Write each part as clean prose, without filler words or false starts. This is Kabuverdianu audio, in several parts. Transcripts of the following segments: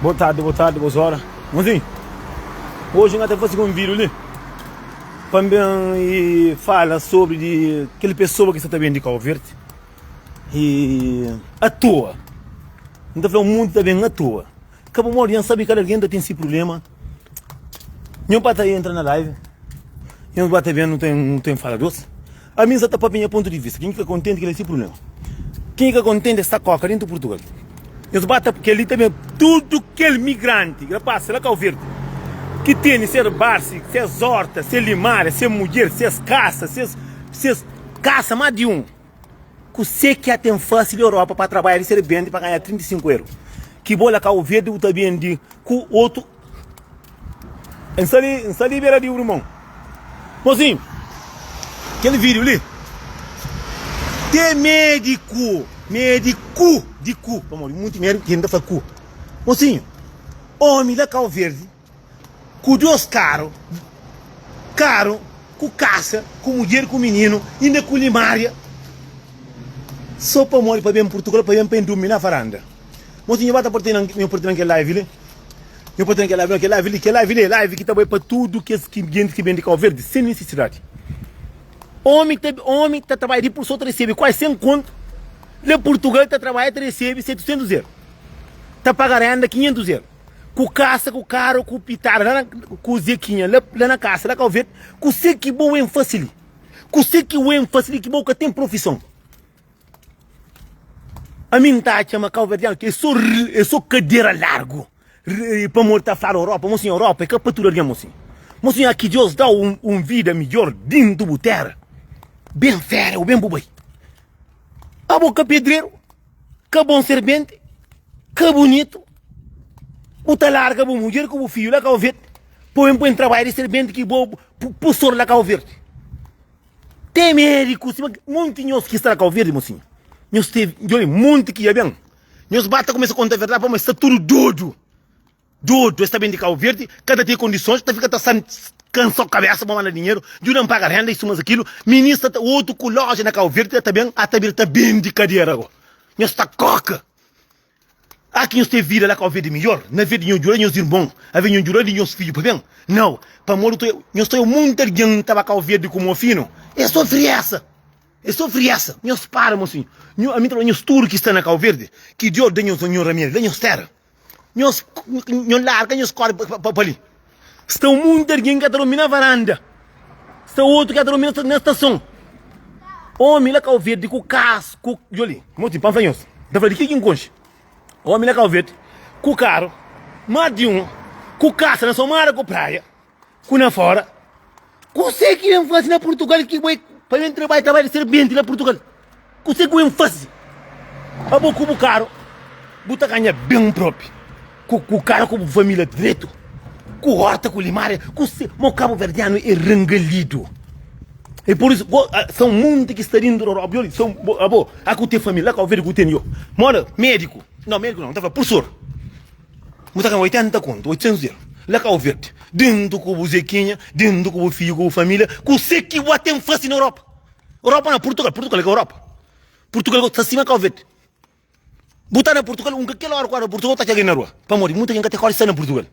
Boa tarde, boa tarde, boas horas. Mozinho, hoje nós tá fazer um vídeo ali para e fala sobre de aquela pessoa que está bem de Cabo Verde e à toa. Não tá falando muito também à toa. Cabo Morian sabe que cada alguém tem esse problema. Meu pai tá entra na live. Meu pai tá vendo, não tem, não tem fala doce. A mim só tá para minha ponto de vista. Quem fica contente que ele esse problema. Quem fica contente está coca dentro de Portugal. Eles batem porque ali também tudo aquele migrante, rapaz, lá Cabo Verde, que tem ser barce, ser horta, ser limária, ser mulher, ser caça, ser, ser caça mais de um. Kuse ki a ten fase li Europa pa trabadja di serbenti pa ganha 35 euro? Ki bo la Cabo Verde bu ta bendi ku otu N sta li, N sta li bera di bu irmon. Mozinhu, kel video li te mediku, mediku di ku, pamodi munti mediku ki N ta fla ku. Mozinhu, omi la Cabo Verde ku dos karu, karu ku kasa, ku mudjer, ku mininu, inda ku limaria, so pamodi pa ben Purtugal, pa ben pa N durmi na varanda. Mosi, nhu ba ta parti na, nhu parti na kel live li, nhu parti na kel live, kel live li, kel live li é live ki ta bai pa tudu kes ki gentis ki ben di Kau Verdi sen nisisidadi. Omi ta, omi ta trabadja di purso ta resebe kuazi 100 kontu, la Purtugal ta trabadja ta resebe 700 eru, ta paga renda 500 eru. Ku kasa, ku karu, ku pitada la na, ku zekinha la, la na kasa, la Kau Verde, kuse ki bo ben fase li? Kuse ki bo ben fase li ki bo ka ten profison? Ami N ta atxa ma kauverdianu ki é so, é so kadera largu, pamodi ta fladu Europa, mosinhu Europa é ka pa tudu algen, mosinhu. Mosinhu, aki Deus dau un, un vida midjor dintu bu tera, ben fera o ben bu bai. Abo ka pedreru? Ka bon serbenti, ka bunitu, bu ta larga bu mudjer ku bu fidju la Kau Verdi pa ben poi trabadju di serbenti ki bo pustor la Kau Verdi. Ten mediku sima monti nhos ki sta la Kau Verdi, mosinhu. Nhos tevi, djobe, monti ki dja ben. Nhos ba ta kumesa konta verdadi pamodi sta tudu dodu. Dodu, es ta ben di Kau Verdi, ka ta ten kondisons, ta fika ta kansa kabesa pa manda dinheru, djuda-m paga renda, isu mas akilu. Minis ta otu ku loja na Kau Verdi ta ben, a ta bira ta bendi kadera go. Nhos ta koka. A ki nhos ten vida la Kau Verdi midjor, na vez di nhos djuda nhos irmon, a vez di nhos djuda di nhos fidju pa ben. Nau, pamodi ta nhos ta monti algen ta ba Kau Verdi ku mo finu. É so friesa. É so friesa. Nhos para mosinhu. Nho, ami ta fla nhos tudu ki sta na Kau Verdi, ki Dios da nhos nhos ramedi, da nhos tera. Nhos nhos larga nhos kore pa li. Sta un monti algen ki ka ta durmi na varanda. Sta otu ki ka ta durmi na stason. Omi la Kau Verdi ku kas ku djo li. Mo ti pa fla nhos. Ta fla di ki ki N konxe. Omi la Kau Verdi ku karu, mas di un, ku kasa na Somada ku praia. Ku na fora. Kuse ki ben fase na Purtugal ki bo pa ben trabadja trabadja di serbenti na Purtugal? Kuse ki ben fase? Abo ku bu karu bu ta ganha ben propi ku ku karu ku bu familia dretu ku horta ku limaria kuse mo kabuverdianu e rangalidu e por isu bo são monti ki sta dentro di Europa são abo a ku te familia la Kau Verdi ku tene yo moda mediku não mediku não ta fla pursor. Bu ta ganha 80 kontu, 800 euro la Kau Verdi, dentu ku bu Zekinha, dentu ku bu fidju, ku bu familia, kuse ki bu ten fasi na Europa? Europa na Purtugal, Purtugal é ka Europa. Purtugal sta sima Kau Verdi. Bu ta na Purtugal, un ka kel ora ku na Purtugal ta txega na rua. Pamodi muita gen ka ten kori sta na Purtugal.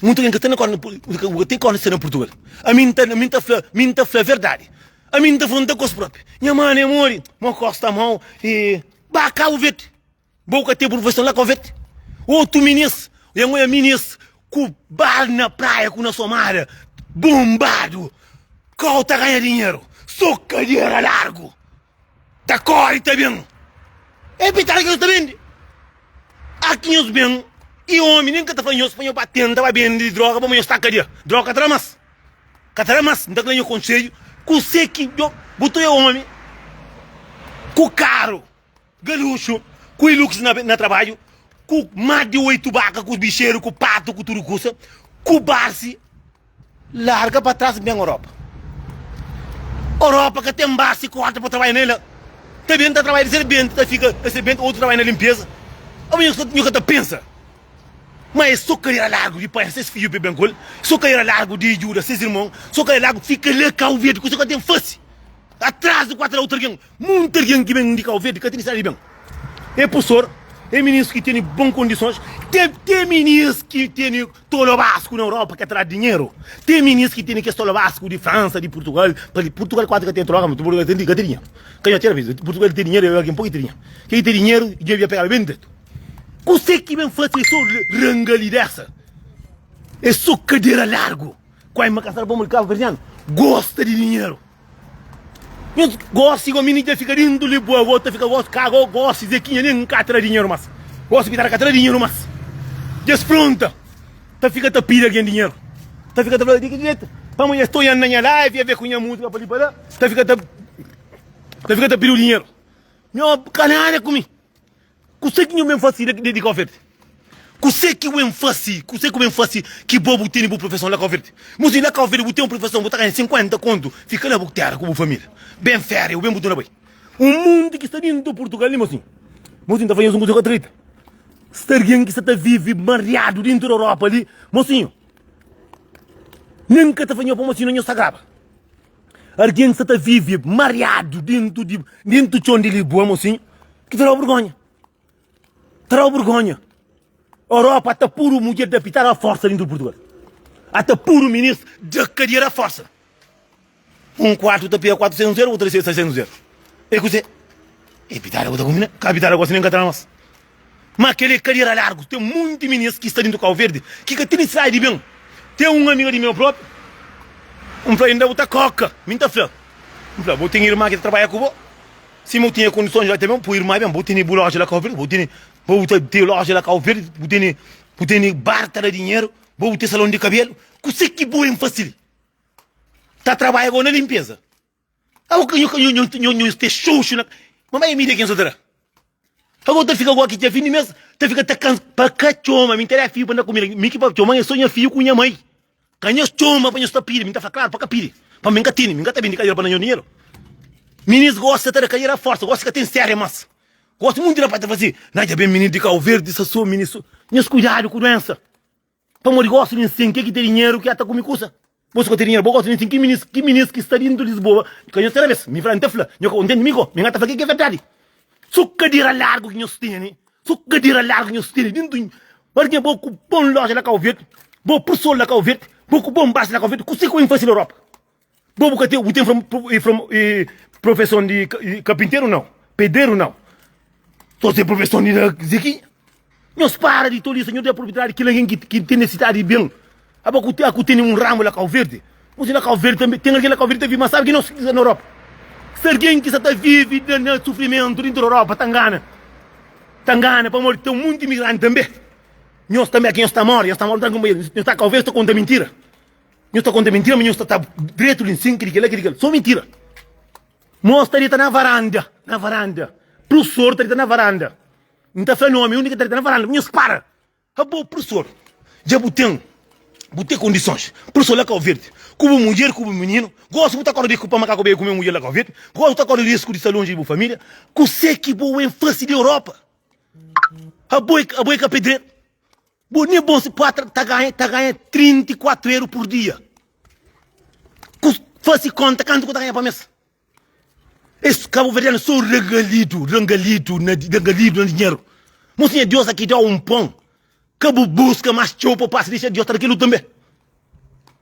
Muita gen ka ten kori, ka ten kori sta na Purtugal. Ami nta, ami nta fla, mi nta fla verdadi. Ami nta fla nta kos propi. Nha mano é modi, mo kosta mau e ba Kau Verdi. Bo ka ten profeson la Kau Verde? Otu minis, nha oia minis ku bar na praia ku na somada bombadu, kau ta ganha dinheru, so kadera largu ta kori ta ben. E pitada ki nhos ta bende. Aki nhos ben i omi nen ka ta fla nhos pa nhos ba tenta ba bende droga pamodi nhos sta kadia. Droga ka ta da mas. Ka ta da mas. N ta da nho konsedju kuse ki bu ta oia omi ku karu. Galuxu ku Hilux na trabadju, ku más di 8 baka, ku bixeru, ku patu, ku tudu kusa, ku barsi, larga pa tras ben Europa. Europa ka ten barsi korta pa trabadja na el la. Ta ben ta trabadja di serbenti, ta fika na serbenti, otu trabadja na limpeza. Abo nhu ka ta pensa ma es so karera largu di panha ses fidju pa ben ku el, so karera largu di djuda ses irmon, so karera largu fika la Kau Verdi, kusa ka ten fasi. Atras di 4 otu algen. Munti algen ki ben di Kau Verdi ka ten nissidadi di ben. É pusor. É minis ki tene bon kondisons. Ten, ten minis ki tene tolobasku na Europa ka tra dinheru. Ten minis ki tene kes tolobasku di Fransa, di Purtugal. Pa li, Purtugal kuazi ka ten tologa, ma Purtugal ten, ka ten dinheru. Ka nha tera fis, Purtugal ten dinheru, algen poku ki ten dinheru. Ken ki ten dinheru, dja pegaba ben dretu. Kuse ki ben fase é so rangalidesa, é so kadera largu. Kuai ma ka sta pamodi kabuverdianu gosta di dinheru. Nhos gosi go mini dja fika dintu li bua go ta fika gosi ka go gosi zekinha nen ka tra dinheru mas. Gosi pitara ka tra dinheru mas. Dja spronta ta fika ta pidi algen dinheru. Ta fika ta fla di ki jetu pamodi es ta oian na nha live e ve ku nha musika pa li pa la ta fika ta ta fika ta pidiu dinheru. Nho ka nada ku mi. Kuse ki nhu ben fasi di di Kau Verdi? Kuse ki bu ben fasi? Kuse ki bu ben fasi ki bo bu tene bu profeson la Kau Verdi? Mosi la Kau Verdi bu ten un profeson bu ta ganha 50 kontu, fika na bu tera ku bu familia. Ben feria bu ben bu torna bai. Un mundu ki sta dintu Purtugal li mosi. Mosi nta fla nhos un kusa ku ka ta krita. Sta algen ki sta ta vivi mariadu dintu di Europa li, mosinhu. Nen ka ta fla nho pa mosinhu nho sta graba. Argen ki sta ta vive mariadu dentu di dentu txon di Lisboa, mosinhu, ki ta da-u burgonha. Ta da-u burgonha. Europa ata puru mudjer da pitada a forsa dentu di Purtugal. Ata puru minis da kadiera a forsa. Un kuartu ta pega 400 euro, otu ta risibe 600 euro. É kuzê? É pitada ku ta kume, ka pitada gosi nen ka tra mas. Ma kel é kadiera largu. Ten munti minis ki sta dintu Kau Verdi ki ka ten nisisidadi di ben. Ten un amiga di meu propi, N fla, inda bu ta koka? Mi N ta fla, N fla, bu ten irma ki ta trabadja ku bo? Sima bu tinha kondisons la ta ben pui irma ben. Bu tene bu loja la Kau Verdi, bu tene, bu ta ten loja la Kau Verdi, bu tene, bu tene bar ta da dinheru, bo bu ten salon di kabelu. Kuse ki bo N fasi li? Ta trabadja go na linpeza. Abo ka nho ka nho nho nho te xoxu na Mamai é mídia ken sa ta da Abo ta fika goki dja fin di mes ta fika ta kansa pa ka txoma mi ta da fiu pa na kumida mi ki pa txoma é so nha fiu ku nha mai ka nhos txoma pa nhos ta pidi mi ta fla klaru pa ka pidi pa mi ka tene mi ka ta bindi kadera pa na nho dinheru minis gosta ta da kadera forsa gosta ka ten séria mas gosta munti rapaz ta fla si na dja ben minis di kau verdi sa so minis so nhos kuidadu ku duensa. Pamodi gosi di nsin ke ki ten dinheru ki ata kume kusa? Bo si ka ten dinheru bo gosi di nsin ki minis ki minis ki sta dintu Lisboa ka nhos tera bes? Mi fla nta fla nho ka kontenti mi ko mi nga ta fla ke ki é verdadi so kadera largu ki nhos tene so kadera largu ki nhos tene dintu algen bo ku bon loja la Kau Verdi bo pursol la Kau Verdi bo ku bon basi la Kau Verdi kuse ku ben fasi na Europa? Bo bu ka ten, bu ten profeson di kapinteru nau, pedreru nau, so ten profeson di zekinha. Nhos para di tolisa, nhos da propriedadi kel algen ki ten nesidadi di ben. Abo ku ku tene un ramu la Kau Verdi, bo si na Kau Verdi tanbe, ten algen la Kau Verdi ta vivi, ma sabi ki nos ki sta na Europa. Si algen ki sa ta vivi na sufrimentu dintu di Europa ta ngana, ta ngana pamodi ten munti imigranti tanbe. Nhos tanbe ki nhos ta mori, nhos ta mori, nhos ta Kau Verdi ta konta mintira. Nhos ta konta mintira ma nhos ta ta dretu li nsin kili kila kili kila so mintira mos ta dita na varanda na varanda prusor ta dita na varanda N ta fla nomi undi ki ta dita na varanda nhos para abo prusor dja bu ten bu ten kondisons prusor la Kau Verdi ku bu mudjer ku bu mininu gosi bu ta kore risku pa makaku bai kume mudjer la Kau Verdi gosi bu ta kore risku di sta lonji di bu familia kuse ki bo ben fasi di Europa abo abo e ka pedreru. Bo nem bom si patra ta ganha ta ganha 34 euro por dia. Ku fasi konta kantu ku ta ganha pa mes. Es cabo verdiano so regalido, rangalido na rangalido na dinheiro. Mocinha Deus aqui dá um pão. Ka bu busca mais txeu pa passa deixa Deus ta daquilo também.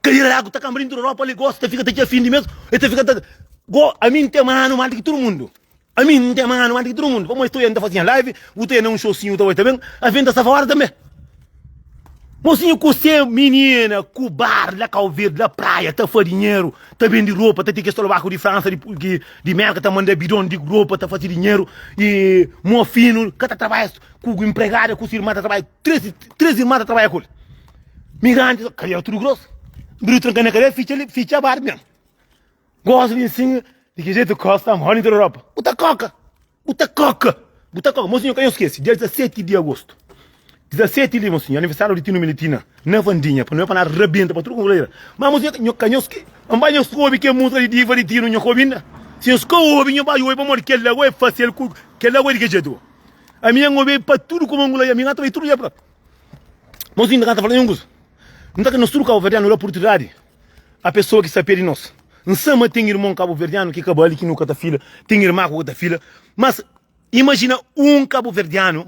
Cadeira água ta camba dentro da Europa ali gosta ta fica ta txia fim de mês, e ta fica ta go a mim tem mano mais do que todo mundo. Ami N ten manu anti ki tudu mundu. Pamodi sto ya N ta fasi nha live, bu ta ya na un showsinhu ta bai ta ben, avi N ta sta fora tanbe. Mosinhu ku se minina ku bar la Kau Verdi, la praia, ta fa dinheru, ta bendi ropa, ta ten kes tolobaku di Fransa, di di Merka ta manda bidon di ropa, ta fasi dinheru i mo finu ka ta trabadja ku empregada, ku si irma ta trabadja, 3 irma ta trabadja ku el. Migranti, kadeira tudu gros, briu tranka na kadeira, fitxa li, fitxa bar mesmu. Gosi di nsin di ki jetu kosta mori inter Europa. Bu ta koka! Bu ta koka! Bu ta koka! Mosinhu ka nhos skese, dia 17 di agostu, 17 li mosinhu, aniversariu di Tinu Militina, na Vandinha, pa no pa na rabenta pa tudu kunfradera. Ma mosinhu nho ka nhos ske, nba nhos obi ke musika di diva di Tinu nho ka obi inda? Si nhos ka obi nho bai obi pamodi kel la go e fasel ku kel la go e di ki jetu go. Ami N obi pa tudu kuma ngula ami N ta bai tudu dia propi. Mosinhu N ka ta fala ninhun kusa. N ta ka nos tudu kabuverdianu la purtidadi. A pessoa ki sta pé di nos. N sa ma ten irmon kabuverdianu ki ka bali, ki nu ka ta fila, ten irma ku ka ta fila, mas imajina un kabuverdianu.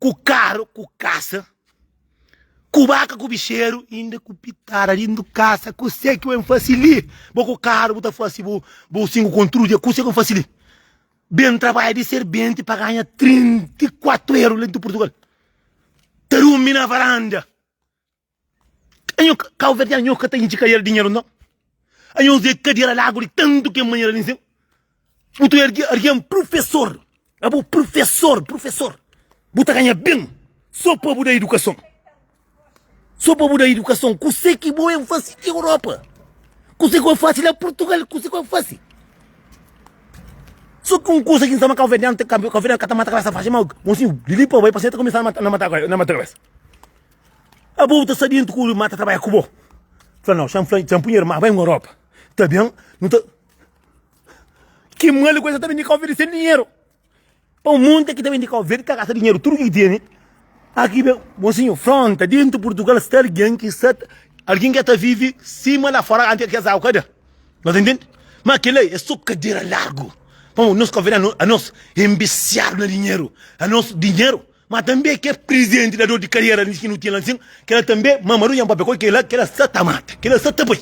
Ku karu, ku kasa, ku baka, ku bixeru, inda ku pitara dintu kasa. Kuse ki bu ben fase li? Bo ku karu bu ta fase bu bu 5 kontru dia. Kuse ki bu fase li? Ben trabadja di serbenti pa ganha 34 eru la dintu Purtugal. Ta durmi na varanda. Anho kauverdianu nho ka ta intxi kadera di dinheru nton? Anho é kadera largu di tantu ki manera li nsin? Bu ta ergi argen prufesor, abo prufesor, prufesor, bu ta ganha ben so pa bu da idukason, so pa bu da idukason. Kuse ki bo ben fasi di Europa? Kuse ki bo fasi la Purtugal? Kuse ki bo fasi? So ki un kusa ki N sta ma kauverdianu, kauverdianu ka ta mata kabesa faxi, ma mosinhu di li pa bai pa seta kumesa na mata kabesa. Abo bu ta sta dentu ku ma ta trabadja ku bo. Fla nau, xa-m fla, xa-m punheru, ma bai un Europa. Ta ben, nu ta. Ki mal ku es ta ben di Kau Verdi sen dinheru. Pa un monti ki ta ben di Kau Verdi ta gasta dinheru tudu ki tene. Aki ben, mosinhu, fronta, dentu Purtugal sta algen ki sta, algen ki ta vivi sima la fora anti kes agu ka da. Nhos ta intende? Ma kel-la é so kadera largu. Pamodi nos kauverdianu, anos é enbisiadu na dinheru. Anos, dinheru. Ma tanbe ke prizidenti da dor di kadera li ki nu tinha la nsin, kela tanbe Mamadu nha papia koi kela, kela sa ta mata, kela sa ta bai.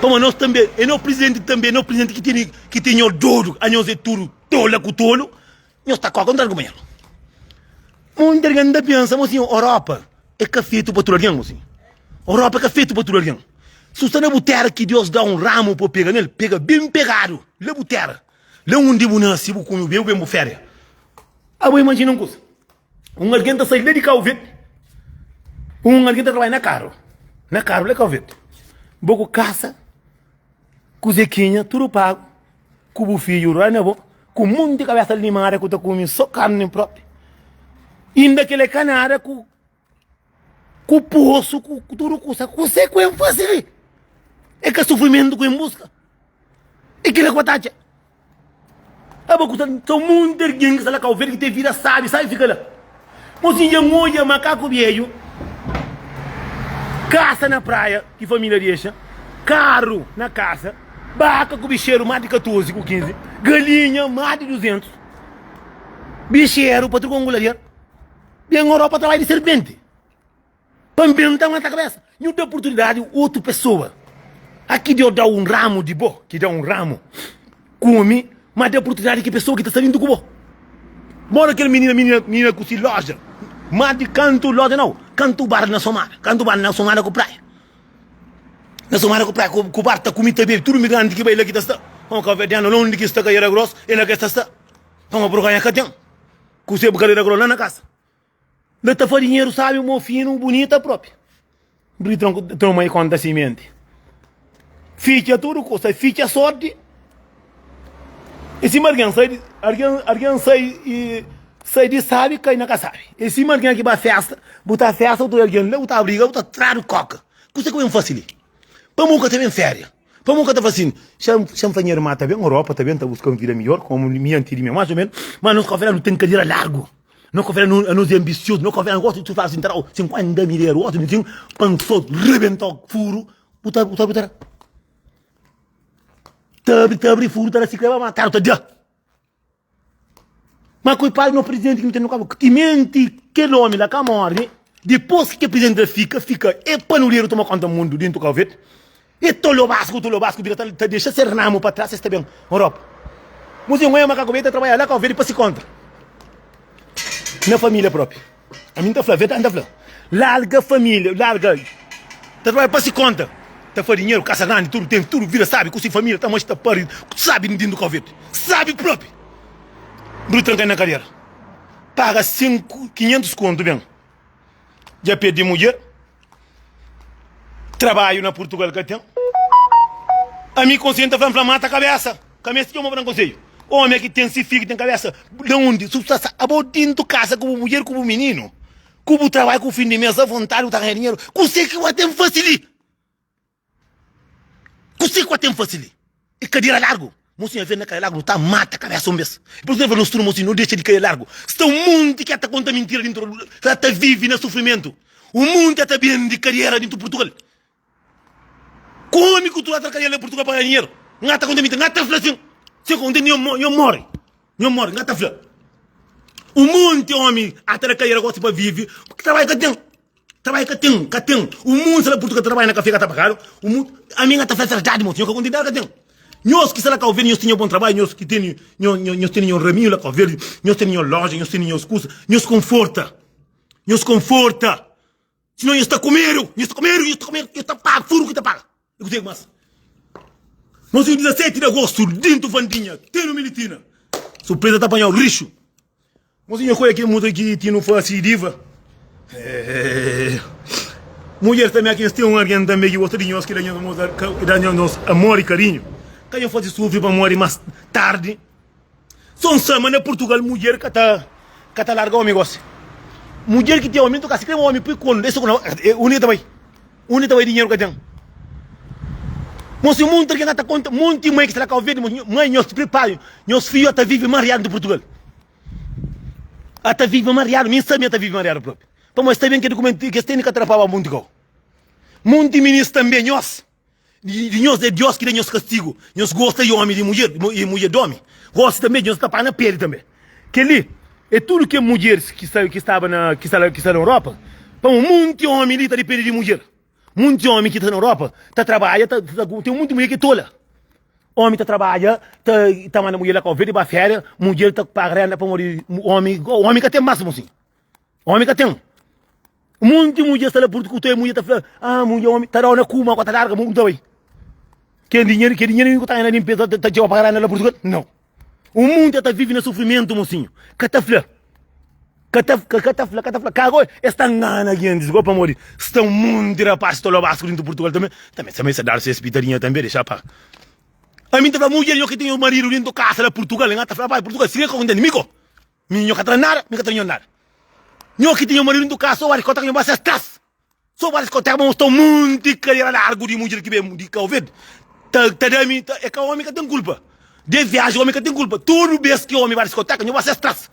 Pamo nos tanbe e no prizidenti tanbe no prizidenti ki tene ki ten nho dodu, anhos e tudu tola ku tolu, nhos ta koka un tras di kunpanheru. Munti algen ta pensa mo sin Europa e ka fetu pa tudu algen, mo sin Europa e ka fetu pa tudu algen. Su sta na bu tera ki Deus da un ramu pa bu pega nel, pega ben pegadu la bu tera, la undi bu nasi, bu kume, bu bebe, bu ben bu feria. Abo imajina un kusa, un algen ta sai la di Kau Verdi, un algen ta trabadja na karu, na karu la Kau Verdi, bo ku kasa, ku zekinha, tudu pagu, ku bu fidju la na bo, ku monti kabesa di limaria ku ta kume so karni propi, inda kel é ka nada ku ku posu, ku tudu kusa. Kuse ku N fasi li? É ka sufrimentu ku N buska? É kila ku ta atxa? Aba ku ta monti algen ki sta la Kau Verdi ki ten vida sabi, sabi fika la. Mosinhu dja N odja makaku bedju kasa na praia ki familia dexa, karu na kasa, baka ku bixeru más di 14 ku 15, galinha más di 200, bixeru pa tudu kongulader. Ben Europa trabadja di serpenti pa N ta mata kabesa. Nhu da oportunidadi otu pesoa. Aki Deus da un ramu di bo, ki da un ramu kume, ma da oportunidadi ki pesoa ki ta sta dintu ku bo. Mora kel minina, minina, minina ku si loja, ma di kantu loja nau, kantu bar na Somada, kantu bar na Somada ku praia. Na Somada ku praia, ku bar ta kume ta bebe, tudu migranti ki bai la ki ta sta. Pamodi kabuverdianu la undi ki sta ka era gros, e la ki ta sta. Pamodi burgonha ka ten. Kuse bu ka da grona na kasa. La ta fa dinheru sabi mo finu bunita propi. Bri toma e konta simenti. Fitxa tudu kusa, fitxa sorti. E sima algen sai, algen, algen sai e sai di sabi kai na ka sabi. E sima algen ki ba festa, bu ta festa bu ta algen la bu ta briga bu ta tradu koka. Kuse ku ben fasi li? Pamo ka ta ben feria? Pamo ka ta fla sin, Xa-m fla nha irma ta ben Europa, ta ben ta buska un vida midjor, komu mi anti di mi, más o ménus. Má nos ka fla nu ten kadera largu. Nos ka fla anos é anbisiozu. Nos ka fla gosi tu fla sin, ta da-u 50 mil eru, gosi sin, pa N so rebenta-u furu, bu ta, bu ta, bu ta da. Ta abri, ta abri furu, ta da sikrê ba matadu, ta da. Ma koitadu no presidenti ki nu ten no kaba timenti kel omi la ka morri dipos ki kel presidenti la fika fika e panuleru toma konta mundu dintu kau verde e tolobasku tolobasku bira ta dexa se ramu pa tras es ta ben Europa musi un makaku be ta trabalha la kau verde pa si kontra na familia propi Ami nta fla verdadi nta fla larga familia larga ta trabalha pa si konta ta fla dinheru kasa grandi tudu ten tudu vida sabi ku si familia ta manxi ta pari sabi dintu di kau verdi sabi propi bru tranka na kadera paga 5 500 kontu ben dja perdi mudjer Trabalho na Portugal ka ten. Ami conselho nta fla nfla mata cabeça ka meste txoma pa dan conselho. Homi é ki ten si fidju ki ten cabeça da undi su sta abo dintu casa ku bu mudjer ku bu mininu ku bu trabalho ku fim di mes a vontade bu ta ganha dinheiro kuse ki bu ten fasi li kuse ki bu ten fasi li e kadera largu. Mosinhu avia na kaia largu, nu ta mata kabesa un bes. Pur isu, nos tudu, mosinhu, no dexa di kaia largu. Sta un munti ki ta konta mintira dintu, ta ta vivi na sufrimentu. Un munti ta bendi kadiera dintu Purtugal. Ku omi ku tudu atra kadiera na Purtugal pa ganha dinheru. Nga ta konta mintira, nga ta fla sin, sin ku nho mori, nho mori, nga ta fla. Un monti omi ata na kaiera gosi pa vivi, trabadju ka ten. Trabadju ka ten, ka ten. Un monti sta na Purtugal ta trabadja na kafe ka ta pagadu. Un monti, ami N ta fla verdadi mosi, nho ka kontenti nada ka ten. Nhos ki sta na Kau Verdi, nhos tinha bon trabadju, nhos ki tene, nho, nho, nhos tene nho raminhu la Kau Verdi, nhos tene nho loja, nhos tene nhos kusa, nhos konforta. Nhos konforta. Sinon nhos ta kumedu, nhos ta kumedu, nhos ta kumedu, nhos ta paga, furu ki ta paga. E kuzê mas? Nos em 17 de agosto, dintu Vandinha, tenu Militina. Surpresa ta apanhau rixu. Mozinho, qual é aquele música que Tino faz diva? É... Mulher também aqui tem um alguém também que gosta de nós, que dá nós, que dá nós amor e carinho. Que eu faço sofrer para morrer mais tarde. Son sama na Portugal mudjer ka ta ka ta larga omi gosi. Mudjer ki ten omi ntu ka si kre omi pui konu desa ku na undi ta bai undi ta bai dinheru ka ten. Mosi monti algen ka ta konta monti mai ki sta na Kau Verdi mai nhos pripara nhos fiju ata vivi mariadu na Portugal ata vivi mariadu mi nsabi ma ta vivi mariadu propi pamodi sta ben ke dukumentu ki es tene ka ta da pa ba monti kau monti minis tanbe nhos. Di nhos é Deus ki da nhos kastigu. Nhos gosta di omi di mudjer i mudjer di omi. Gosi tanbe nhos ta paga na peli tanbe. Kel-li é tudu ke mudjeris ki sta ki staba na ki sta ki sta na Europa. Pamodi munti omi li ta dipende di mudjer. Munti omi ki ta na Europa ta trabadja ta ta ten munti mudjer ki tola. Omi ta trabadja ta ta manda mudjer la Kau Verdi ba feria, mudjer ta paga renda pamodi omi omi ka ten mas mosinhu. Omi ka ten. Munti mudjer sta la purtu ku toi mudjer ta fla, ah mudjer omi ta dau na ku ma ku ta larga mu ta bai. Ke dinheru, ke dinheru ku ta ganha na limpeza ta txeu pa na la Portugal? Não. Un munti ta vivi na sufrimentu mosinhu. Ka ta fla. Ka ta ka ta fla, ka ta fla. Ka go es ta ngana gentis go pamodi sta un munti rapaz ta lobasku dintu Portugal tambe. Tambe sa meste dar ses pitadinha tambe dexa pa. Ami ta fla mudjer yo ki ten maridu dintu kasa la Portugal, nga ta fla pa Portugal, si ka kontenti mi ko. Mi nho ka tra nada, mi ka tra nho nada. Nho ki tinha maridu ntu kasa, so ba diskoteka nho ba ses tras. So ba diskoteka ba sta un munti kadera largu di mudjer ki ben di Kau Verdi. Ta ta da mi, ta, e ka omi ka ten kulpa. De viaji omi ka ten kulpa. Tudu bes ki omi ba diskoteka nho ba ses tras.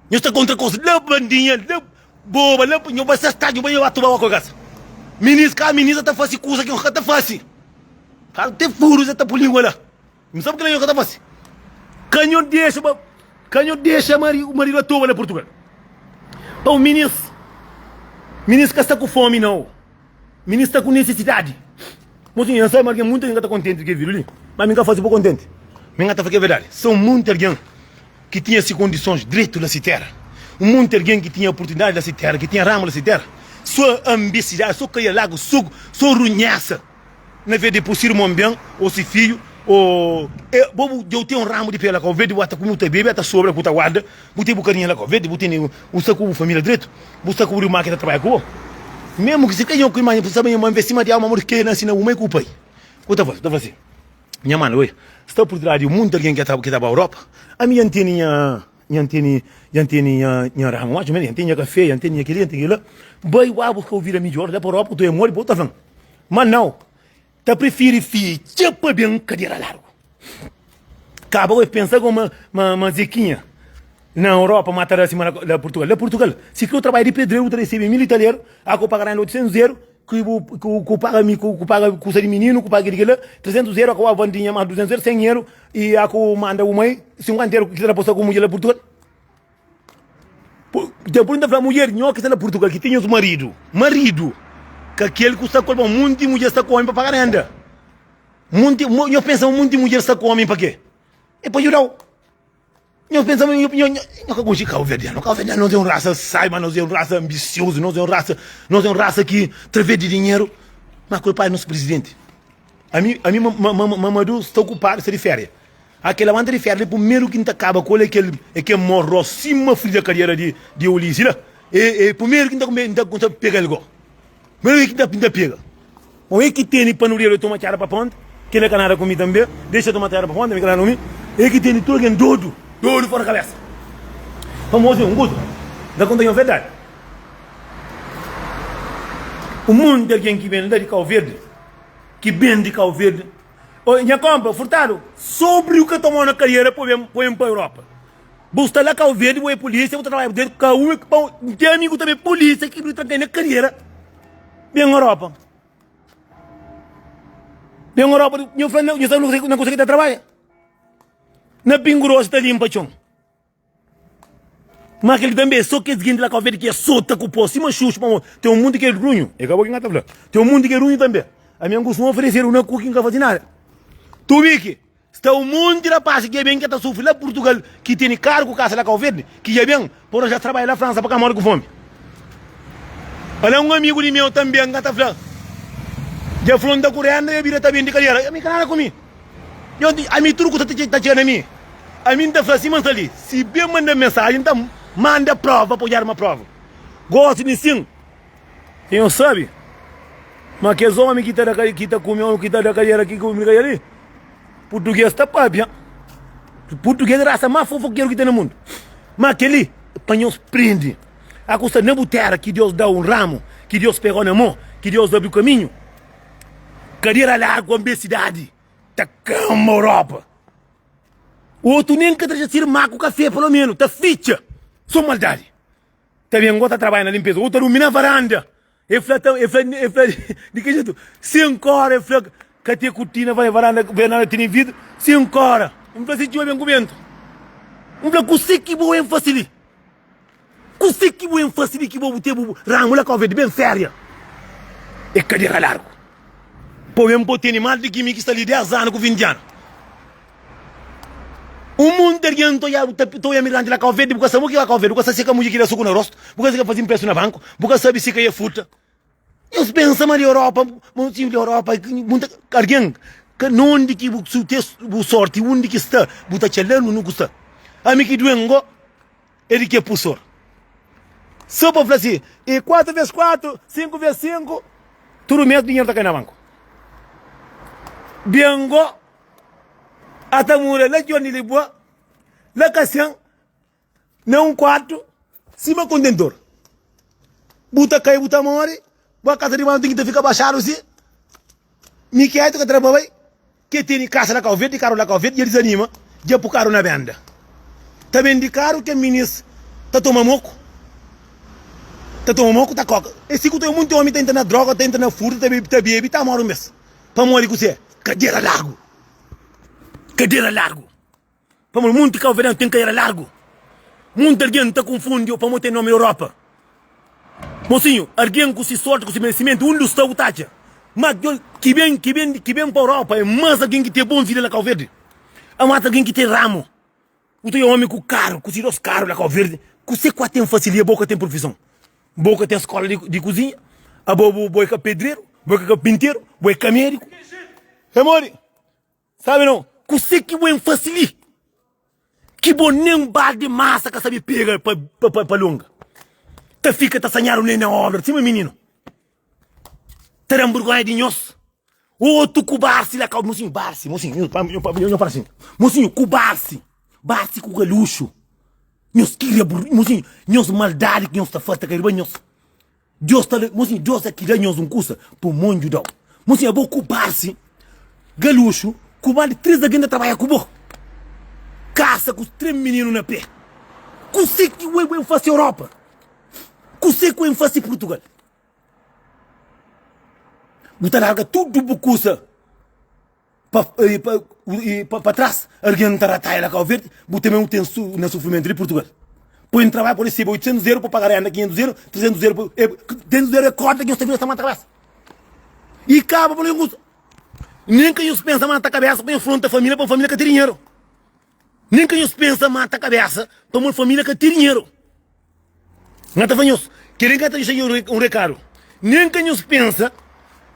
Nho sta kontra kos la bandinha, la boba, la nho ba ses tras, nho ba nho ba tuba ba kasa. Minis ka minisa ta fasi kusa ki nho ka ta fasi. Kal te furu sa ta pu lingua la. N sabe kila nho ka ta fase. Ka nho dexa ba, ka nho dexa mari, maridu atoba na Portugal. Pa un minis, minis ka sta ku fomi nau. Minis sta ku nesesidadi. Mosinhu, N sabe ma algen, munti algen ka ta kontenti di kel vídiu li, ma mi N ka fase pa kontenti. Mi N ka ta fla ki é verdadi. São munti algen ki tinha si kondisons dretu la si tera. Un monti algen ki tinha oportunidadi la si tera, ki tinha ramu la si tera, so anbisidadi, so kaia lagu, so, so runhesa. Na vez di pui si irmon ben, o si fidju, o e, bo bu dja bu ten un ramu di pé la kau vez di bu ata kume, bu ta bebe, ata sobra ku ta guarda, bu ten bu karinha la kau vez di bu tene, bu sta ku bu familia dretu, bu sta ku bu irma ki ta trabadja ku bo. Mesmu ki si ka nho ku irma, bu sabe nho ma nvesti ma diabu ma modi ke na sina bu mai ku bu pai. Bu ta fasi, bu ta fasi. Nha manu, oi, sta pur trás di munti algen ki ta ki ta ba Europa. Ami nha ntene nha Nha ntene, nha ntene nha, nha rama macho mesmo, nha ntene nha café, nha ntene nha keli, nha ntene kila. Bai ba busca un vida midjor la pa Europa, ku tu é mori, bo ta flan. Ma nau, ta prefiri fitxa pa ben kadera largu. Kaba oi pensa go ma, ma, ma Zequinha na Europa ma ta da sima na, na Portugal. Na Portugal, si kre trabadja di pedreru, bu ta recebe 1000 italeru, a ku paga renda 800 euro, ku bu ku, ku paga mi ku, ku paga kusa di mininu, ku paga kili kila, 300 euro, a ku vandinha mas 200 euro, 100 euro, I a ku manda bu mai 50 euro ki sta na posta ku mudjer la Portugal. Depôs nta fla mudjer, nho ki sta na Portugal ki ten nhos maridu, maridu ka kel ku sta ku el, pa munti mudjer sta ku omi pa paga renda. Munti, nho pensa ma munti mudjer sta ku omi pa ke? É pa djudau. Nho pensa ma nho, nho, nho ka konxe kauverdianu. Kauverdianu nos é un rasa sai, ma nos é un rasa ambisiozu, nos é un rasa, nos é un rasa ki través di dinheru, ma kulpadu é nos presidenti. Ami, ami ma, ma, ma, Mamadou sta okupadu, sta di féria. A kel labanta di féria li, primeru ki N ta kaba ku el é kel, é kel morró sima fri da kadiera di, di Ulisses la. É, é primeru ki N ta kume, N ta, N ta pega-l go. Primeru ki N ta, N ta pega. Bom, é ki tene panuderu e toma txada pa ponta, kel é ka nada ku mi tanbe, dexa toma txada pa ponta, mi ka nada ku mi. É ki tene tudu algen dodu, dodu fora kabesa. Famozu é un kuza, N ta konta nho verdadi. Un monti algen ki ben la di Kau Verdi, ki ben di Kau Verdi. Oi, nha konpa, Furtado, sobri u ka tomau na kariera pa ben, pa ben pa Europa. Bu sta la Kau Verdi, bu é polísia, bu ta trabadja dentu ka u, pa, N ten amigu tanbe polísia ki tranka na kariera ben Europa. Ben Europa, nhu fla, nhu sabe na kusa ki ta trabadja? Na Pingu Dosi ta limpa txon. Ma kel tanbe é so kes genti la Kau Verdi ki é sota ku po sima xuxu pamodi ten un munti ki é runhu. É ka bo ki N ka ta fla. Ten un munti ki é runhu tanbe. Ami N kustuma oferesedu na ku ki N ka faze nada. Tubiki, sta un monti rapaz ki dja ben ki ta sufri la Purtugal ki tene karu ku kasa la Kau Verdi ki dja ben pa ranja trabadju la Fransa pa ka mori ku fomi. Ala un amigu di meu tanbe N ka ta fla dja fronta ku renda dja bira ta bende kadera. Ami ka nada ku mi. Yo di ami tudu kusa ta txega na mi. Ami N ta fla sima N sta li. Si ben manda mensaji N ta manda prova pa odjadu ma prova. Gosi di sin. Nhos sabe ma kes omi ki ta da ki ta kume omi ki ta da kadera ki kume kadera li purtuges ta papia purtuges é rasa más fofokeru ki ten na mundu ma keli pa nhos prende a ku sta na bu tera ki Deus dau un ramu ki Deus pegau na mo ki Deus abriu kaminhu kadera largu anbe sidadi ta kama Europa otu nen ka ta dexa sir maku kafe pelo menu ta fitxa so maldadi. Ta ben go ta trabadja na limpeza o ta durmi na varanda. E fla ta e fla e fla di ki jetu? 5 ora e fla ka te kurtina vai varanda varanda tene vidru 5 ora. N fla si txuba ben ku bentu. N fla kuse ki bo ben fasi li? Kuse ki bo ben fasi li ki bo bu te bu ramu la Kau Verdi ben feria? E kadera largu. Po ben po tene mal di ki mi ki sta li 10 anu ku 20 anu. Un monti algen ta oiabu ta oia migrante na Kau Verdi, bu ka sabe o ki ka Kau Verdi, bu ka sabe si ka mudjer ki da suku na rostu, bu ka sabe si ka fazi inprestu na banku, bu ka sabe si ka e furta. Nhos pensa ma di Europa, ma si di Europa, munta algen ka nonde ki bu su te bu sorti undi ki sta, bu ta txal la nunde ku sta. Ami ki duen go é di ke pusor. So pa fla si, e 4 ves 4, 5 ves 5, tudu mes dinheru ta kai na banku. Ben go A ta mura la Djon di Lisboa, la Kasian, na un kuartu sima kontentor. Bu ta kai, bu ta more, bu kasa di banhu ten ki ta fika baxadu si. Mi ketu ka ta da pa bai, ke tene kasa na Kau Verdi, karu na Kau Verdi, dja dizanima, dja pu karu na benda. Ta bendi karu, ken minis ta toma moku, ta toma moku, ta koka. E si ku ta munti omi ta entra na droga, ta entra na furtu, ta bebi, ta bebi, ta more un bes. Pamodi kuzê? Kadera largu. Kadera largu. Pamodi munti kauverdianu ten kadera largu. Munti algen ta konfundi pamodi ten nomi Europa. Mosinhu, algen ku si sorti, ku si meresimentu, undi bu sta bu ta atxa. Ma ki ben, ki ben, ki ben pa Europa é mas algen ki ten bon vida na Kau Verdi. É mas algen ki ten ramu. Bu ta oja omi ku karu, ku si dos karu na Kau Verdi, kuse ku a ten fasi li? Abo ka ten profison, bo ka ten skola di, di kuzinha, abo bo, bo é ka pedreru, bo é ka kapinteru, bo é ka mediku. É modi? Sabe não? Kuse ki bo en fasi li? Ki bo nen baldi masa ka sabe pega pa, pa, pa, pa longa. Ta fika ta sanhadu nen na obra, sima mininu. Ta dan burgonha di nhos. Otu ku barsi la kau, mosinhu, barsi, mosinhu, nhu, nhu, nhu, nhu fala sin, mosinhu, ku barsi, barsi ku galuxu, nhos kria bur, mosinhu, nhos maldadi ki nhos ta fasi ta kai riba nhos. Deus ta, mosinhu, Deus é ki da nhos un kusa pa mon djudau. Mosinhu, abo ku barsi, galuxu, ku mal di 3 algen ta trabadja ku bo. Kasa ku 3 mininu na pe. Kuse ki bu ben fasi Europa? Kuse ki bu ben fasi Purtugal? Bu ta larga tudu bu kusa pa, pa, pa, pa tras, algen ta rataia la Kau Verdi, bu também bu ten su, na sufrimentu di Portugal. Põe um trabalho pode receber 800 euros para pagar renda, 500 euros, 300 euros, 300 euros é corta que você vira mata cabeça. E acaba por alguns. Nem que eles pensam mata cabeça para afronta a família, para a família que tem dinheiro. Nem que eles pensam mata cabeça para uma família que tem dinheiro. N ta fla nhos, kel-li N ka ta dexa un rekadu. Nen ka nhos pensa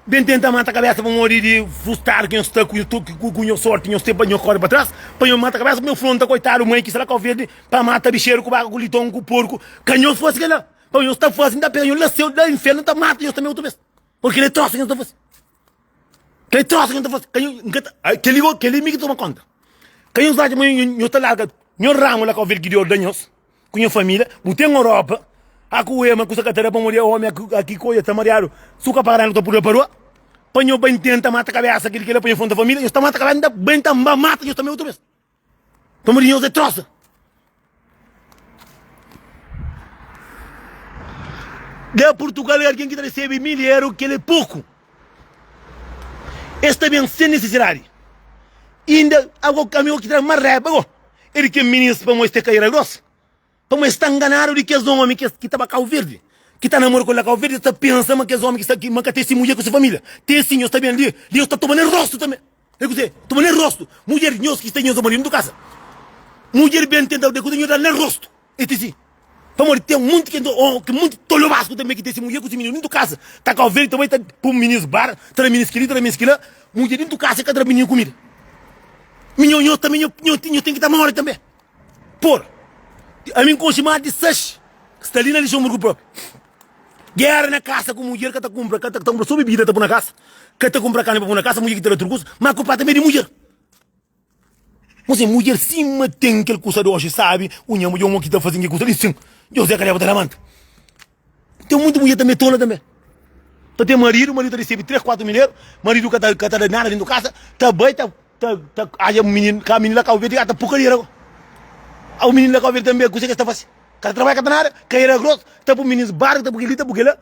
ben tenta mata kabésa pamodi di frustradu ki nhos sta ku nhos sórti, nhos ten pa nhos kóre pa tras, pa nhos mata kabésa, pa nhos fronta koitadu mai ki sta la Kau Verdi pa mata bixéru ku baka, ku liton, ku porku. Ka nhos fase kel-la. Pa nhos ta fase, N ta pega nhos la séu, la inférnu, N ta mata nhos tanbê otu bês. Pamodi kel-li é trósa ki nhos ta fase. Kel-li é trósa ki nhos ta fase. Ka nhos, N ka ta, kel-li gó, kel-li mi ki toma kónta. Ka nhos atxa ma nhos ta larga nhos ramu la Kau Verdi ki Deus da nhos. Ku nha família, bu ten Europa, a ku ema kusa ka ta da pamodi omi aki koia ta mariadu, su ka paga renda ta pudu parua, pa nho bai ntenta mata kabesa kili kila pa nho fronta família, nho sta mata kabesa nta bai nta ba mata nho tambe otu bes, pamodi nho é trosa. Da Portugal algen ki ta resebe 1000 euro kel é poku, es ta ben sen nesesidadi, inda ago ami ki ta da mas raiba go. É di ken minis pamodi es ten kaira gros. Pamodi es sta nganadu di kes ómi ki ki ta ba Kau Verdi, ki ta namora ku el la Kau Verdi, es ta pensa ma kes ómi ki sta ki ma ka ten si mudjer ku si família. Ten si, nhos ta ben li, li nhos ta toma na rostu tanbe. É kuzê? Toma na rostu. Mudjer di nhos ki sta nhos maridu ntu kasa. Mudjer ben tenta da kuza nhos da-l na rostu. É ti si. Pamodi ten monti ki ki monti tolobasku tanbe ki ten si mudjer ku si mininu ntu kasa. Ta Kau Verdi ta bai ta pui mininus bar, ta da mininus kili, ta da mininus kila. Mudjer di ntu kasa ka ta da mininu kumida. Minho nhos tanbe nho nho ten ki ta mori tanbe. Por, ami N konxe más di 6 sta li na Luxemburgo propi. Gera na kasa ku mudjer ka ta kunpra, ka ta kunpra so bibida ta pui na kasa, ka ta kunpra karni pa pui na kasa, mudjer ki ta da tudu kusa, ma kulpa tanbe di mudjer. Mo sin, mudjer sima ten kel kusa doxi sabi, u nha mudjer mo ki ta faze kel kusa li sin, José ka deba ta labanta. Ten munti mudjer tanbe tola tanbe. Ta ten maridu, maridu ta resebe 3, 4 mil eru, maridu ka ta ka ta da nada dentu kasa, ta bai ta ta ta aja mininu, ka mininu la Kau Verdi ata purkaria la. Au mininu la Kau Verdi tanbe kuse kes ta fasi? Ka ta trabadja ka ta nada, kaera gros, ta pui mininus barku, ta pui keli ta pui kela,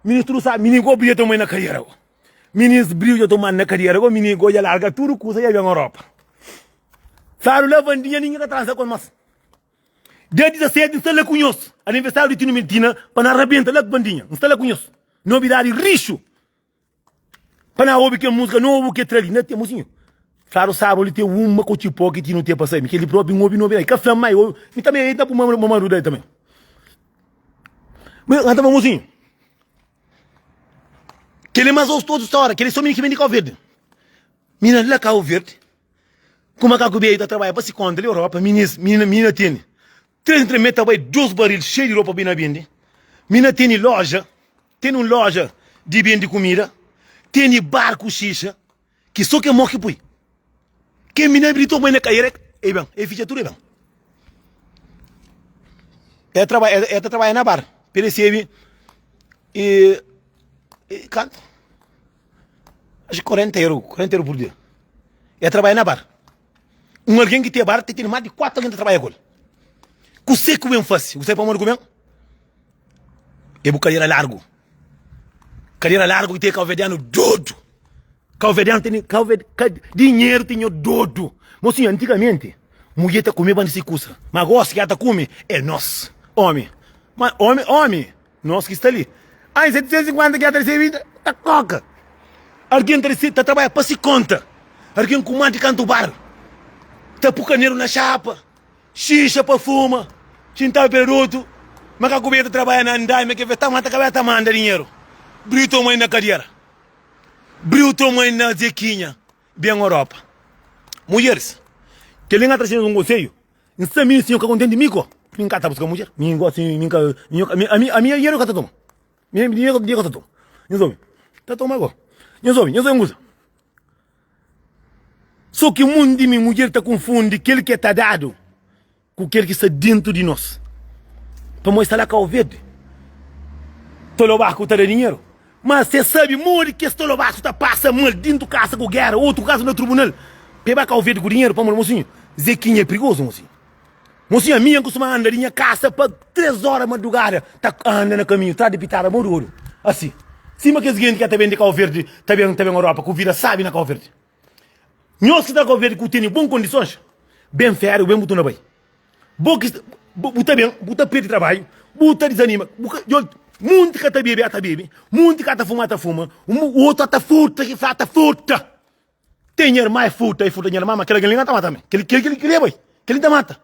mininus tudu sabi, mininu go bria ta mai na kariera go. Mininus briu dja toma na kariera go, mininu go dja larga tudu kusa dja ben Europa. Fladu la Vandinha ningin ka transa ku el mas. Dia 17 N sta la ku nhos. Aniversáriu di Tinu Mentina pa na rabenta la ku bandinha. N sta la ku nhos. Nobidadi rixu pa na obi kel múzika nobu ke tra li na ten mosinhu. Fladu sábadu li ten uma kotxipó ki Tinu ten pa sai. Mi kel li propi N obi nobidadi. Ka fla-m ma e mi tanbe e ta pui ma maruda tanbe. Mi N ta fla mosinhu. Kel li mas otu stória. Kel li so mi ki ben di Kau Verdi. Mi na la Kau Verdi. Ku makaku bedju ta trabadja pa si konta li Europa, minis, minina, minina tene 3 entre mê ta bai 2 baril xeiu di ropa pa na bende. Minina tene loja, tene un loja di bende kumida, tene bar ku xixa ki so ke mo ki pui. Ke minina bri toma na kai e ben, e fitxa tudu e ben. E trabadja, e ta trabadja na bar, pa e resebe e, e kantu? Acho que 40 euro, 40 euro por dia. E trabalha na bar. Um alguém que tem bar tem tem mais de quatro alguém que trabalha com ele. Kuse ku ben fasi? Kuse pamodi ku ben? É bu cadeira largo. Cadeira largo que tem cabo-verdiano dodo. Cabo-verdiano tem cabo dinheiro tem dodo. Mocinho, antigamente, mulher ta come bandi se kusa. Mas agora se ela ta come, é nós. Homem. Mas homem, homem. Nos ki sta li. Ai, 750 ki el ta resebe ta koka. Algen ta resebe, ta trabadja pa si konta. Algen ku mati kantu bar. Ta pu kaneru na xapa, xixa pa fuma, xintadu pé di otu. Makaku bê ta trabadja na andaime ke ta mata kabesa ta manda dinheru. Briu toma na kadiera. Briu toma na zekinha. Ben Europa. Mudjeris, kel-li N ka ta xinti un konsedju. N sta mi si nho ka kontenti mi ko mi nka ta buska mudjer mi gosi mi nka mi nho ami ami dinheru ka ta toma mi dinheru dinheru ka ta toma nhos obi ta toma go nhos obi nhos obi un kusa so ki mundu di mi mudjer ta konfundi kel ki ta dadu ku kel ki sta dentu di nos pamodi sta la Kau Verdi tolobaku ta da dinheru Ma se sabe modi ki es tolobasu ta pasa mal dintu kasa ku gera, otu kasu na trubunal, pa e ba Kau Verdi ku dinheru pamodi mosinhu Zekinha é prigozu mosinhu. Mosinhu ami N kustuma anda di nha kasa pa 3 ora madrugada ta anda na kaminhu tras di pitada modi odu asi sima kes genti ki ta ben di Kau Verdi ta ben ta ben Europa ku vida sabi na Kau Verdi. Nhos ki ta Kau Verdi ku tene bon kondisons ben fériu ben bu tuna bai. Bo ki bu ta ben, bu ta perde trabadju, bu ta dizanima, bu ka, djo, munti ka ta bebe, ata bebe, munti ka ta fuma, ata fuma, otu ata furta, ki fla ata furta. Ten nha irma e furta, e furta nha irma, ma kel algen li ka ta mata me. Kel, kel, kel, kel li bai, kel li ta mata.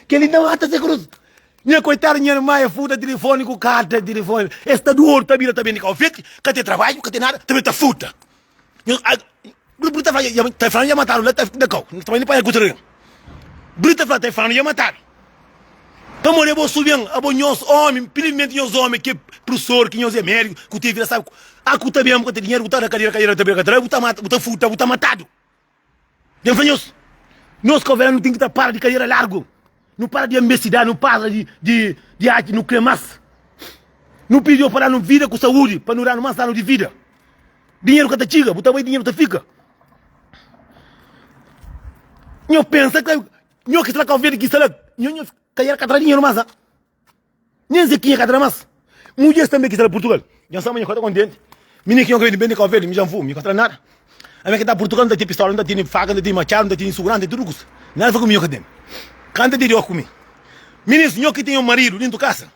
Kel li ta mata se krus. Nha koitadu, nha irma e furta tilifoni ku karta di tilifoni. Es ta dodu, ta bira ta bende kaufeti, ka ten trabadju, ka ten nada, ta ben ta furta. Brita fla, ya, ta fla, ya matadu la, ta da kau. Ta bai panha kusa Brita fla, ta fla, ya matadu. Pamodi abo subian, abo nhos omi, pilimenti nhos omi ki é prusor, ki nhos é médiku, ku ten vida sabi, a ku ta ben, ku ta dinheru, ku ta da kadera, kadera ta bira, bu ta mata, bu ta furta, bu ta matadu. Deus fla nhos, Nos koveranu nu ten ki ta para di kadera largu, nu para di anbesidadi, nu para di di di ati, nu kre mas. Nu pidi Deus pa danu vida ku saudi, pa nu danu mas anu di vida. Dinheru ka ta txiga, bu ta bai dinheru ta fika. Nho pensa ka nho ki sta la Kau Verdi ki sta la, nho nho kadera ka ta da dinheru mas. Nen Zequinha ka ta da mas. Mudjeres tanbe ki sta na Purtugal. Dja N sta ma nha ka ta kontenti. Minina ki nha ka ben di Kau Verdi, mi dja N fuma, mi ka ta da nada. Ami ki ta Purtugal, N ta ten pistola, N ta tene faka, N ta tene matxadu, N ta tene suguransa, N ta tene tudu kusa. Nada fa ku mi nha ka ten. Ka N ta tene oki ku mi. Minis, nho ki ten un maridu dintu kasa,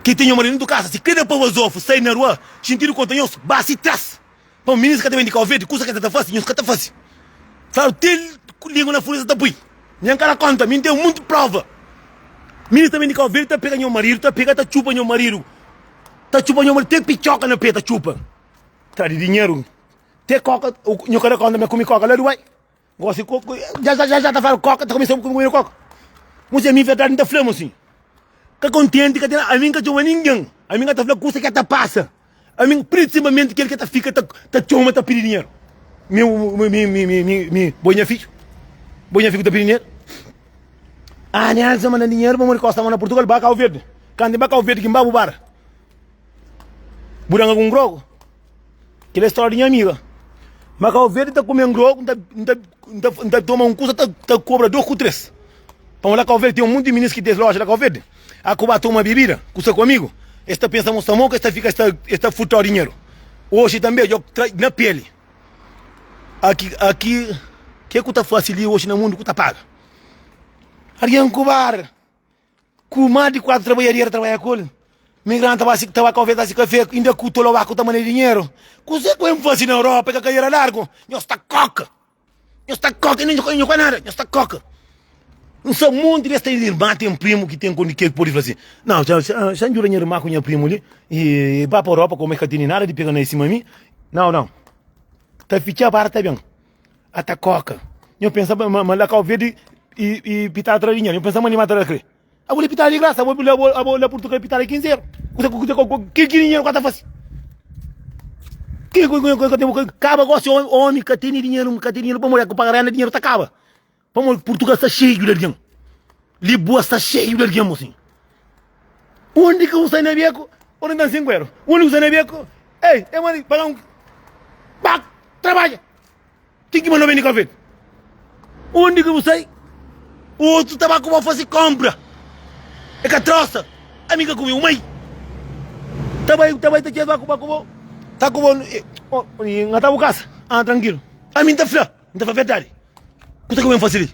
ki ten un maridu dintu kasa, si kre da pa bazofu sai na rua, xintidu konta nhos, ba si tras. Pamodi minis ka ta ben di Kau Verdi, kusa ki es ta fase, nhos ka ta fase. Fladu te lingua na furesa ta pui. Nha N ka da konta, mi N ten monti prova. Minis ta ben di Kau Verdi ta pega nho maridu, ta pega ta txupa nho maridu, ta txupa nho maridu te pitxoka na pe ta txupa. Tra di dinheru, te koka, nho ka da konta ma kume koka la Dubai. Gosi koku, já já já ta fala koka, ta kumesa kume koka. Mosi ami verdadi N ta fla mosi. Ka kontenti ka ten ami N ka txoma ningen. Ami N ka ta fla kusa ke ta pasa. Ami prinsipalmenti kel ke ta fika ta ta txoma ta pidi dinheru. Mi mi mi mi mi mi bo nha fidju. Bo nha fidju ta pidi dinheru. Ah Nelson manda dinheru pamodi Costa manda Portugal ba Cabo Verde. Kantu ba Cabo Verde ki N ba bu bara. Bu danga ku un grogu. Kel é stória di nha amiga. Ma Cabo Verde ta kume grogu, nta nta nta nta toma un kusa ta ta kobra 2 ku 3. Pamodi la Cabo Verde ten munti minis ki ten loja la Cabo Verde. A ku ba toma bebida ku sa ku amigu, es ta pensa ma sta moku, es ta fika es ta es ta furtau dinheru. Oxi tanbe djo tra na peli. Aki aki ke ku ta fasi li oxi na mundu ku ta paga? Algen ku bar. Ku más di 4 trabadjadera trabadja ku el. Migranti ta ba ta ba Kau Verde ta hasi kafé inda ku tolobaku ta manda dinheru. Kuzê ku N fasi na Europa ka kadera largu? Nhos ta koka! Nhos ta koka nen nho ka nada, nhos ta koka! N sa monti des ten irma, ten primu ki ten kondi ke podi fla si, Nau, xa xa N djuda nha irma ku nha primu li i ba pa Europa komu es ka tene nada di pega na es sima mi. Nau, nau. Ta fitxa bara ta ben. A ta koka. Nho pensa ma ma la Kau Verde i i pitara tra dinheru. Nho pensa ma li ma ta da kre. Abo li pitara di grasa, abo abo abo la Purtugal pitara di 15 euro. Kusa ku kusa ku ki ki dinheru ka ta fasi? Ki ku ku ka ten kaba gosi omi ka tene dinheru, ka tene dinheru pamodi ku paga renda dinheru ta kaba. Pamodi Purtugal sta xeiu di algen. Libua sta xeiu di algen mosinhu. Undi ki bu sai na beku, ora nta 5 euro. Undi ki bu sai na beku, ei, e mandi paga un bak trabadja. Ti ki mandau bende kafé. Undi ki bu sai, otu ta ba ku bo fasi konpra. E ka trosa, ami ka kume un mai. Ta bai, ta bai ta txega ba ku ba ku bo. Ta ku bo, N ta bu kasa. Ah, trankilu. Ami N ta fla, N ta fla verdadi. Kusa ki bu ben fasi li?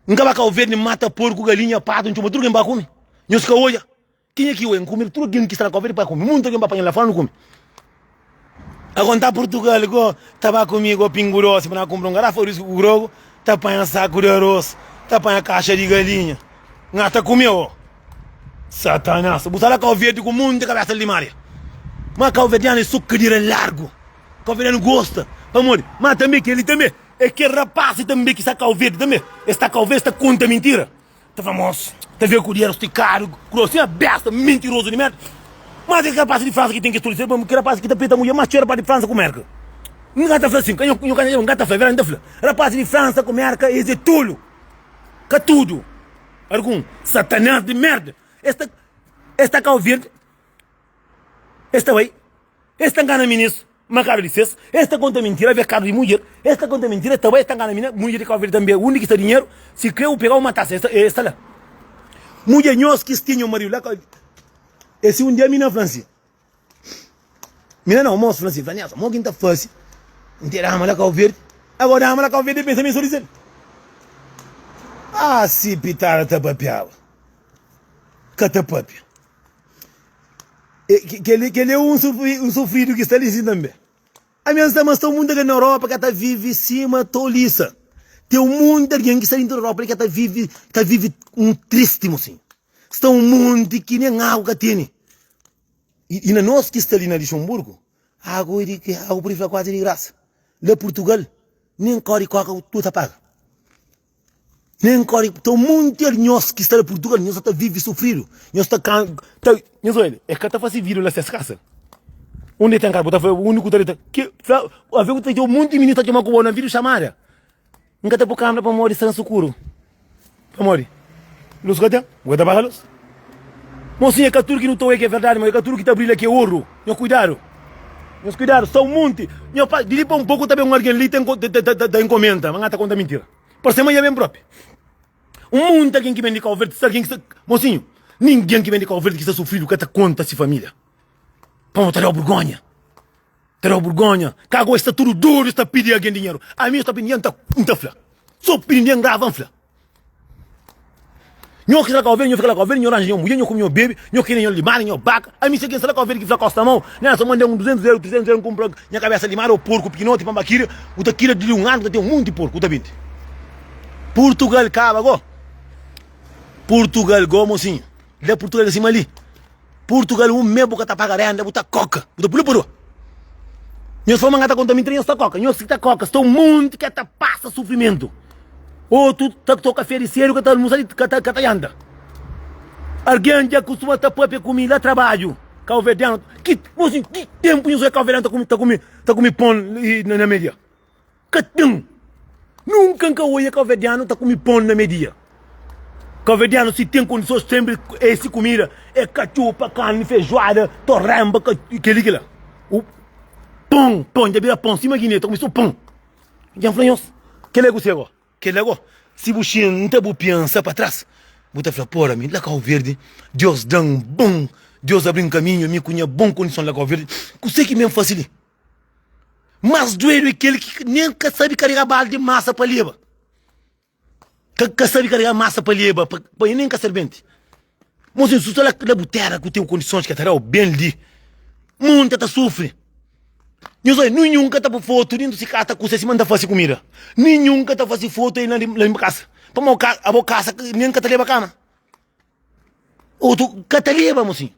N ka ba Kau Verdi, N mata porku, galinha, patu, N txoma tudu ken ba kume. Nhos ka odja. Kenha ki oi? N kume tudu algen ki sta na Kau Verdi pa kume. Monti algen ba panha la fora nu kume. Ago N ta Purtugal go ta ba kume go pingu dosi pa na kunpra un garafa di ku grogu ta panha saku di aros ta panha kaxa di galinha N ta kume o Satanas bu sta la Kau Verdi ku monti kabesa di limaria ma kauverdianu é so kadera largu kauverdianu gosta pamodi ma tanbe keli tanbe é kel rapasi tanbe ki sta Kau Verdi tanbe es sta Kau Verdi es ta konta mintira. Ta fla mos, ta ve ku dinheru stikadu, grosu, sima besta, mintirozu di merda. Mas é kel rapaz di Fransa ki ten kes tudu ser, kel rapaz ki ta peta mudjer mas txeu rapaz di Fransa ku Merka. N ka ta fla sin, ka nho ka nho, N ka ta fla, verdadi N ta fla. Rapaz di Fransa ku Merka es é tolu. Ka tudu. Algun satanás di merda. Es ta, es ta Kau Verdi. Es ta bai, es ta ngana minis ma kadu di ses, es ta konta mintira aves kadu di mudjer, es ta konta mintira, es ta bai, es ta ngana mina, mudjer di Kau Verdi tanbe, undi ki sta dinheru, si kre u pega u matase, es ta, es ta la. Mudjer nhos ki sti nho maridu la, e si un dia mina fla si, mina nau, mos fla si, fla Nelson, mo ki N ta fasi, N te dama la Kau Verdi, agora dama la Kau Verdi pensa mi so di sel. Ah, si pitara ta papiaba, ka ta papia. Kel-li kel é un sufridu ki sta li sin tanbe. Ami N sta ma sta un munti algen na Europa ka ta vive sima tolisa. Ten un munti algen ki sta dintu di Europa li ka ta vive ta vive un tristi mosinhu. Sta un munti ki nen agu ka tene. I na nos ki sta li na Lixonburgu, agu é di agu pode fla kuazi di grasa. La Purtugal, nen kódi koka bu ta paga. Nen kori ta un monti el nhos ki sta na Purtugal nhos sa ta vivi sufridu nhos ta kan ta nhos oja e ka ta fasi vida na ses kasa undi e ten kasa bu ta fla undi ku ta dita ki fla ave ku ta txeu monti mininu ta txoma ku bo na video chamada N ka ta pui kamera pamodi sta na sukuru pamodi lus ka ten bu ka ta paga lus mosinha ka tudu ki nu ta oja ki é verdadi ma ka tudu ki ta brilha ki é oru nhos kuidadu nhos kuidadu sta un monti nhos pa di li pa un poku ta ben un algen li ta ta inkomenta ma N ka ta konta mintira. Parse ma ia ben propi. Un monti algen ki ben di Kau Verdi, sta algen ki sta, mosinhu, ningen ki ben di Kau Verdi ki sta sufridu ka ta konta si familia. Pamodi ta dau burgonha. Ta dau burgonha. Ka gosi sta tudu dodu sta pidi algen dinheru. Ami sta pidi dinheru, N ta fla. So pidi dinheru, N grava, N fla. Nho ki sta la Kau Verdi, nho fika la Kau Verdi, nho ranja nho mudjer, nho kume, nho bebe, nho kria nho limária, nho baka. Ami si ken sta la Kau Verdi ki fla kosta mau, Nelson manda-m un 200 eru, 300 eru, N kunpra nha kabesa limária ô porku pikinoti pa N ba kiria. Bu ta kiria di li un anu, bu ta ten un monti porku, bu ta bindi. Purtugal kaba go. Purtugal go, mosinhu. La Purtugal ka sima li. Purtugal un mes bu ka ta paga renda, bu ta koka, bu ta pula pa rua. Nhos fla ma N ka ta konta mintira, nhos ta koka. Nhos ki ta koka, sta un monti ka ta pasa sufrimentu. Otu ta toka fé di sedu, ka ta almusa, ka ta, ka ta janta. Algen dja kustuma ta papia ku mi la trabadju, kauverdianu. Ki, mosinhu, ki tenpu nhos oja kauverdianu ta kume, ta kume, ta kume pon na media? Ka ten! Nunka N ka oia kauverdianu ta kume pon na media. Kauverdianu si ten kondisons senpri e si kumida e katxupa, karni, fejuada, toremba, keli kila. U pon, pon dja bira pon sima Guiné ta kume so pon. Dja N fla nhos, kela é kuse go? Kela go, si bu xinta bu pensa pa tras, bu ta fla, Pora, mi la Kau Verdi, Deus da-m bon, Deus abri-m kaminhu, mi ku nha bon kondison la Kau Verdi, kuse ki mi N fase li? Mas duedu é kel ki nen ka sabe karega baldi di masa pa leba. Ka, ka sabe karega masa pa leba, pa, pa nen ka serbenti. Mosinhu, su sta la, la bu tera ku teu kondisons ka ta dau ben li, munta ta sufri. Nhos oi, ninhun ka ta po fotu dintu si kasa ta kusa sima N ta fasi kumida. Ninhun ka ta fasi fotu aí la la kasa. Pamodi ka, abo kasa nen ka ta leba kama. Otu ka ta leba, mosinhu.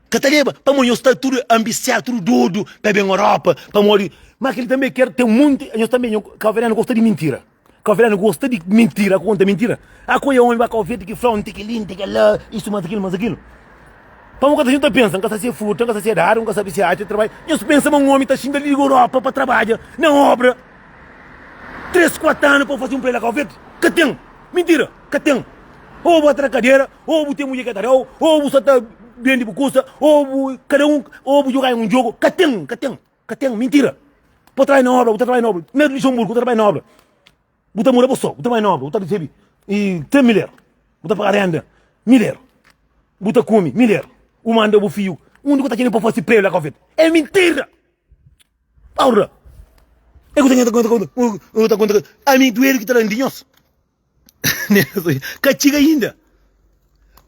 Ka ta leba, pamodi nhos sta tudu anbisiadu, tudu dodu pa ben Europa, pamodi ma kel tanbe ker ten munti, nhos tanbe nho kauverdianu gosta di mintira, kauverdianu gosta di mintira, konta mintira, a ku e omi ba Kau Verdi ki fla un ti kel-li, un ti kel-la, isu mas akil, mas akilu. Pamodi ka ta xinti ta pensa, N ka sa si e furta, N ka sa si e dadu, N ka sabi si e atxa trabadju. Nhos pensa ma un omi ta xinta li di Europa pa trabadja na obra 3, 4 anu pa fasi un prela Kau Verdi? Ka ten! Mintira! Ka ten! Ô bu atra kadera, ô bu ten mudjer ki ta da-u, ô bu sa ta bende bu kusa, ô bu kada un, ô bu joga un jogu. Ka ten, ka ten, ka ten. Mintira! Bu ta trabadja na obra, bu ta trabadja na obra. Na Luxemburgu, bu ta trabadja na obra. Bu ta mora bo so, bu ta trabadja na obra, bu ta risibi 3 mil eru. Bu ta paga renda mil eru. Bu ta kume mil eru. Bu manda bu fiju undi ku ta tene pa fasi preu la Kau Verdi. É mintira! Paura! É ku ta konta, ta konta, ami duedu ki ta da di nhos. Ka txiga inda.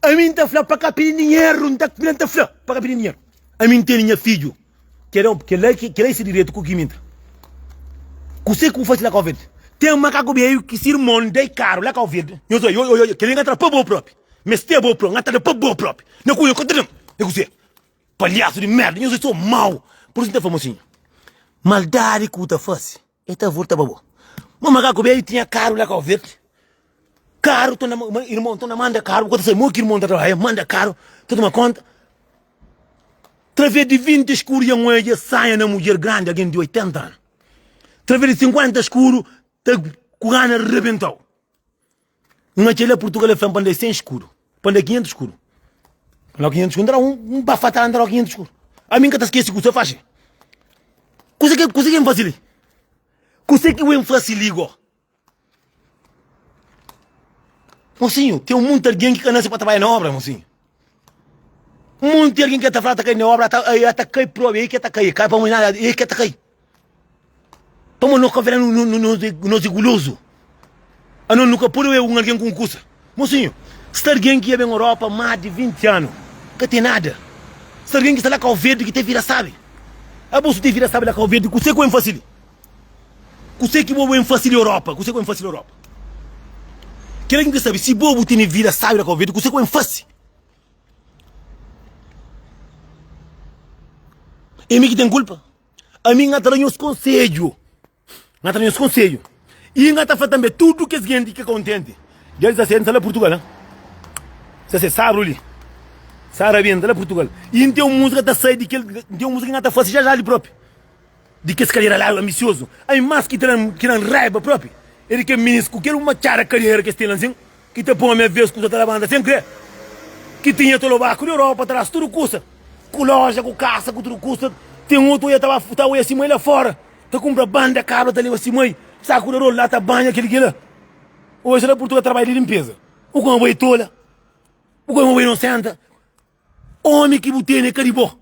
Ami N ta fla pa ka pidi dinheru, N ta N ta fla pa ka pidi dinheru. Ami N tene nha fidju, kel kel kel é se direitu ku ki mi nta. Kuse ku bu fasi la Kau Verdi? Ten makaku beju ki si irmon dai karu la Kau Verdi. Nhos oi, oi, oi, kel li N ka tra pa bo propi. Meste bo propi, N ka ta da pa bo propi. Na ku yo ka ta da-m. É kuse? Palhasu di merda, nhos é so mau. Pur isu N ta fla mosinhu, maldadi ku bu ta fasi. E ta volta pa bo. Ma makaku beju tinha karu la Kau Verdi. Karu ta na irmon ta na manda karu, bu ka ta sabe mo ki irmon ta trabadja, manda karu, ta toma konta. Traves di 20 skuru dja n'oia dja saia na mudjer grandi, algen di 80 anu. Traves di 50 skuru ta ku gana rebentau. N atxa la Purtugal el fla-m pa N da 100 skudu, pa N da 500 skudu. N da 500 skudu, N ta da un bafatada, N ta da 500 skudu. Ami N ka ta skese kusa faxi. Kusa ki kusa ki N fasi li? Kusa ki N fasi li go? Mosinhu, ten munti algen ki ka nase pa trabadja na obra, mosinhu. Munti algen ki ta fla ta kai na obra, ta, ta kai probi, ei ki ta kai, kai pa nada, ei ki ta kai. Pamodi no ka fla nos é gulozu. Anos nu ka pode oia un algen ku un kusa. Mosinhu, sta algen ki ya ben Europa más di 20 anu, ka ten nada. Sta algen ki sta la Kau Verdi ki ten vida sabi. Abo su ten vida sabi la Kau Verdi, kuse ku bu ben fasi li? Kuse ki bo ben fasi li Europa? Kuse ku ben fasi li Europa? Kila ki N kre sabi, si bo bu tene vida sabi la Kau Verdi, kuse ku ben fasi? É mi ki ten kulpa? Ami N ta da nhos konsedju, N ta da nhos konsedju i N ta fla tanbe tudu kes genti ki ka kontenti. Dia 17 N sta la Purtugal, 17 sabru li, sa rabenta la Purtugal. I N ten un múzika ta sai di kel, N ten un múzika ki N ta fase já já li propi, di kes kadera largu anbisiozu. Ami mas ki ta dan, ki dan raiba propi é di kel minis ku kel matxada kadera ki es ten la nsin. Ki ta pô-m avês kusa ta labanta sen krê Ki tinha tolobaku di Europa ta da-s tudu kusa Ku loja, ku kasa, ku tudu kusa Ten otu oia ta ba ta oia si mai la fora Ta kunpra banda kabra ta leba si mai Saku di rolu la ta banha kel ki la Oja la Purtugal trabadju di linpeza Bu koma bo é tola Bu koma bo é inosenta Omi ki bu tene ka di bo.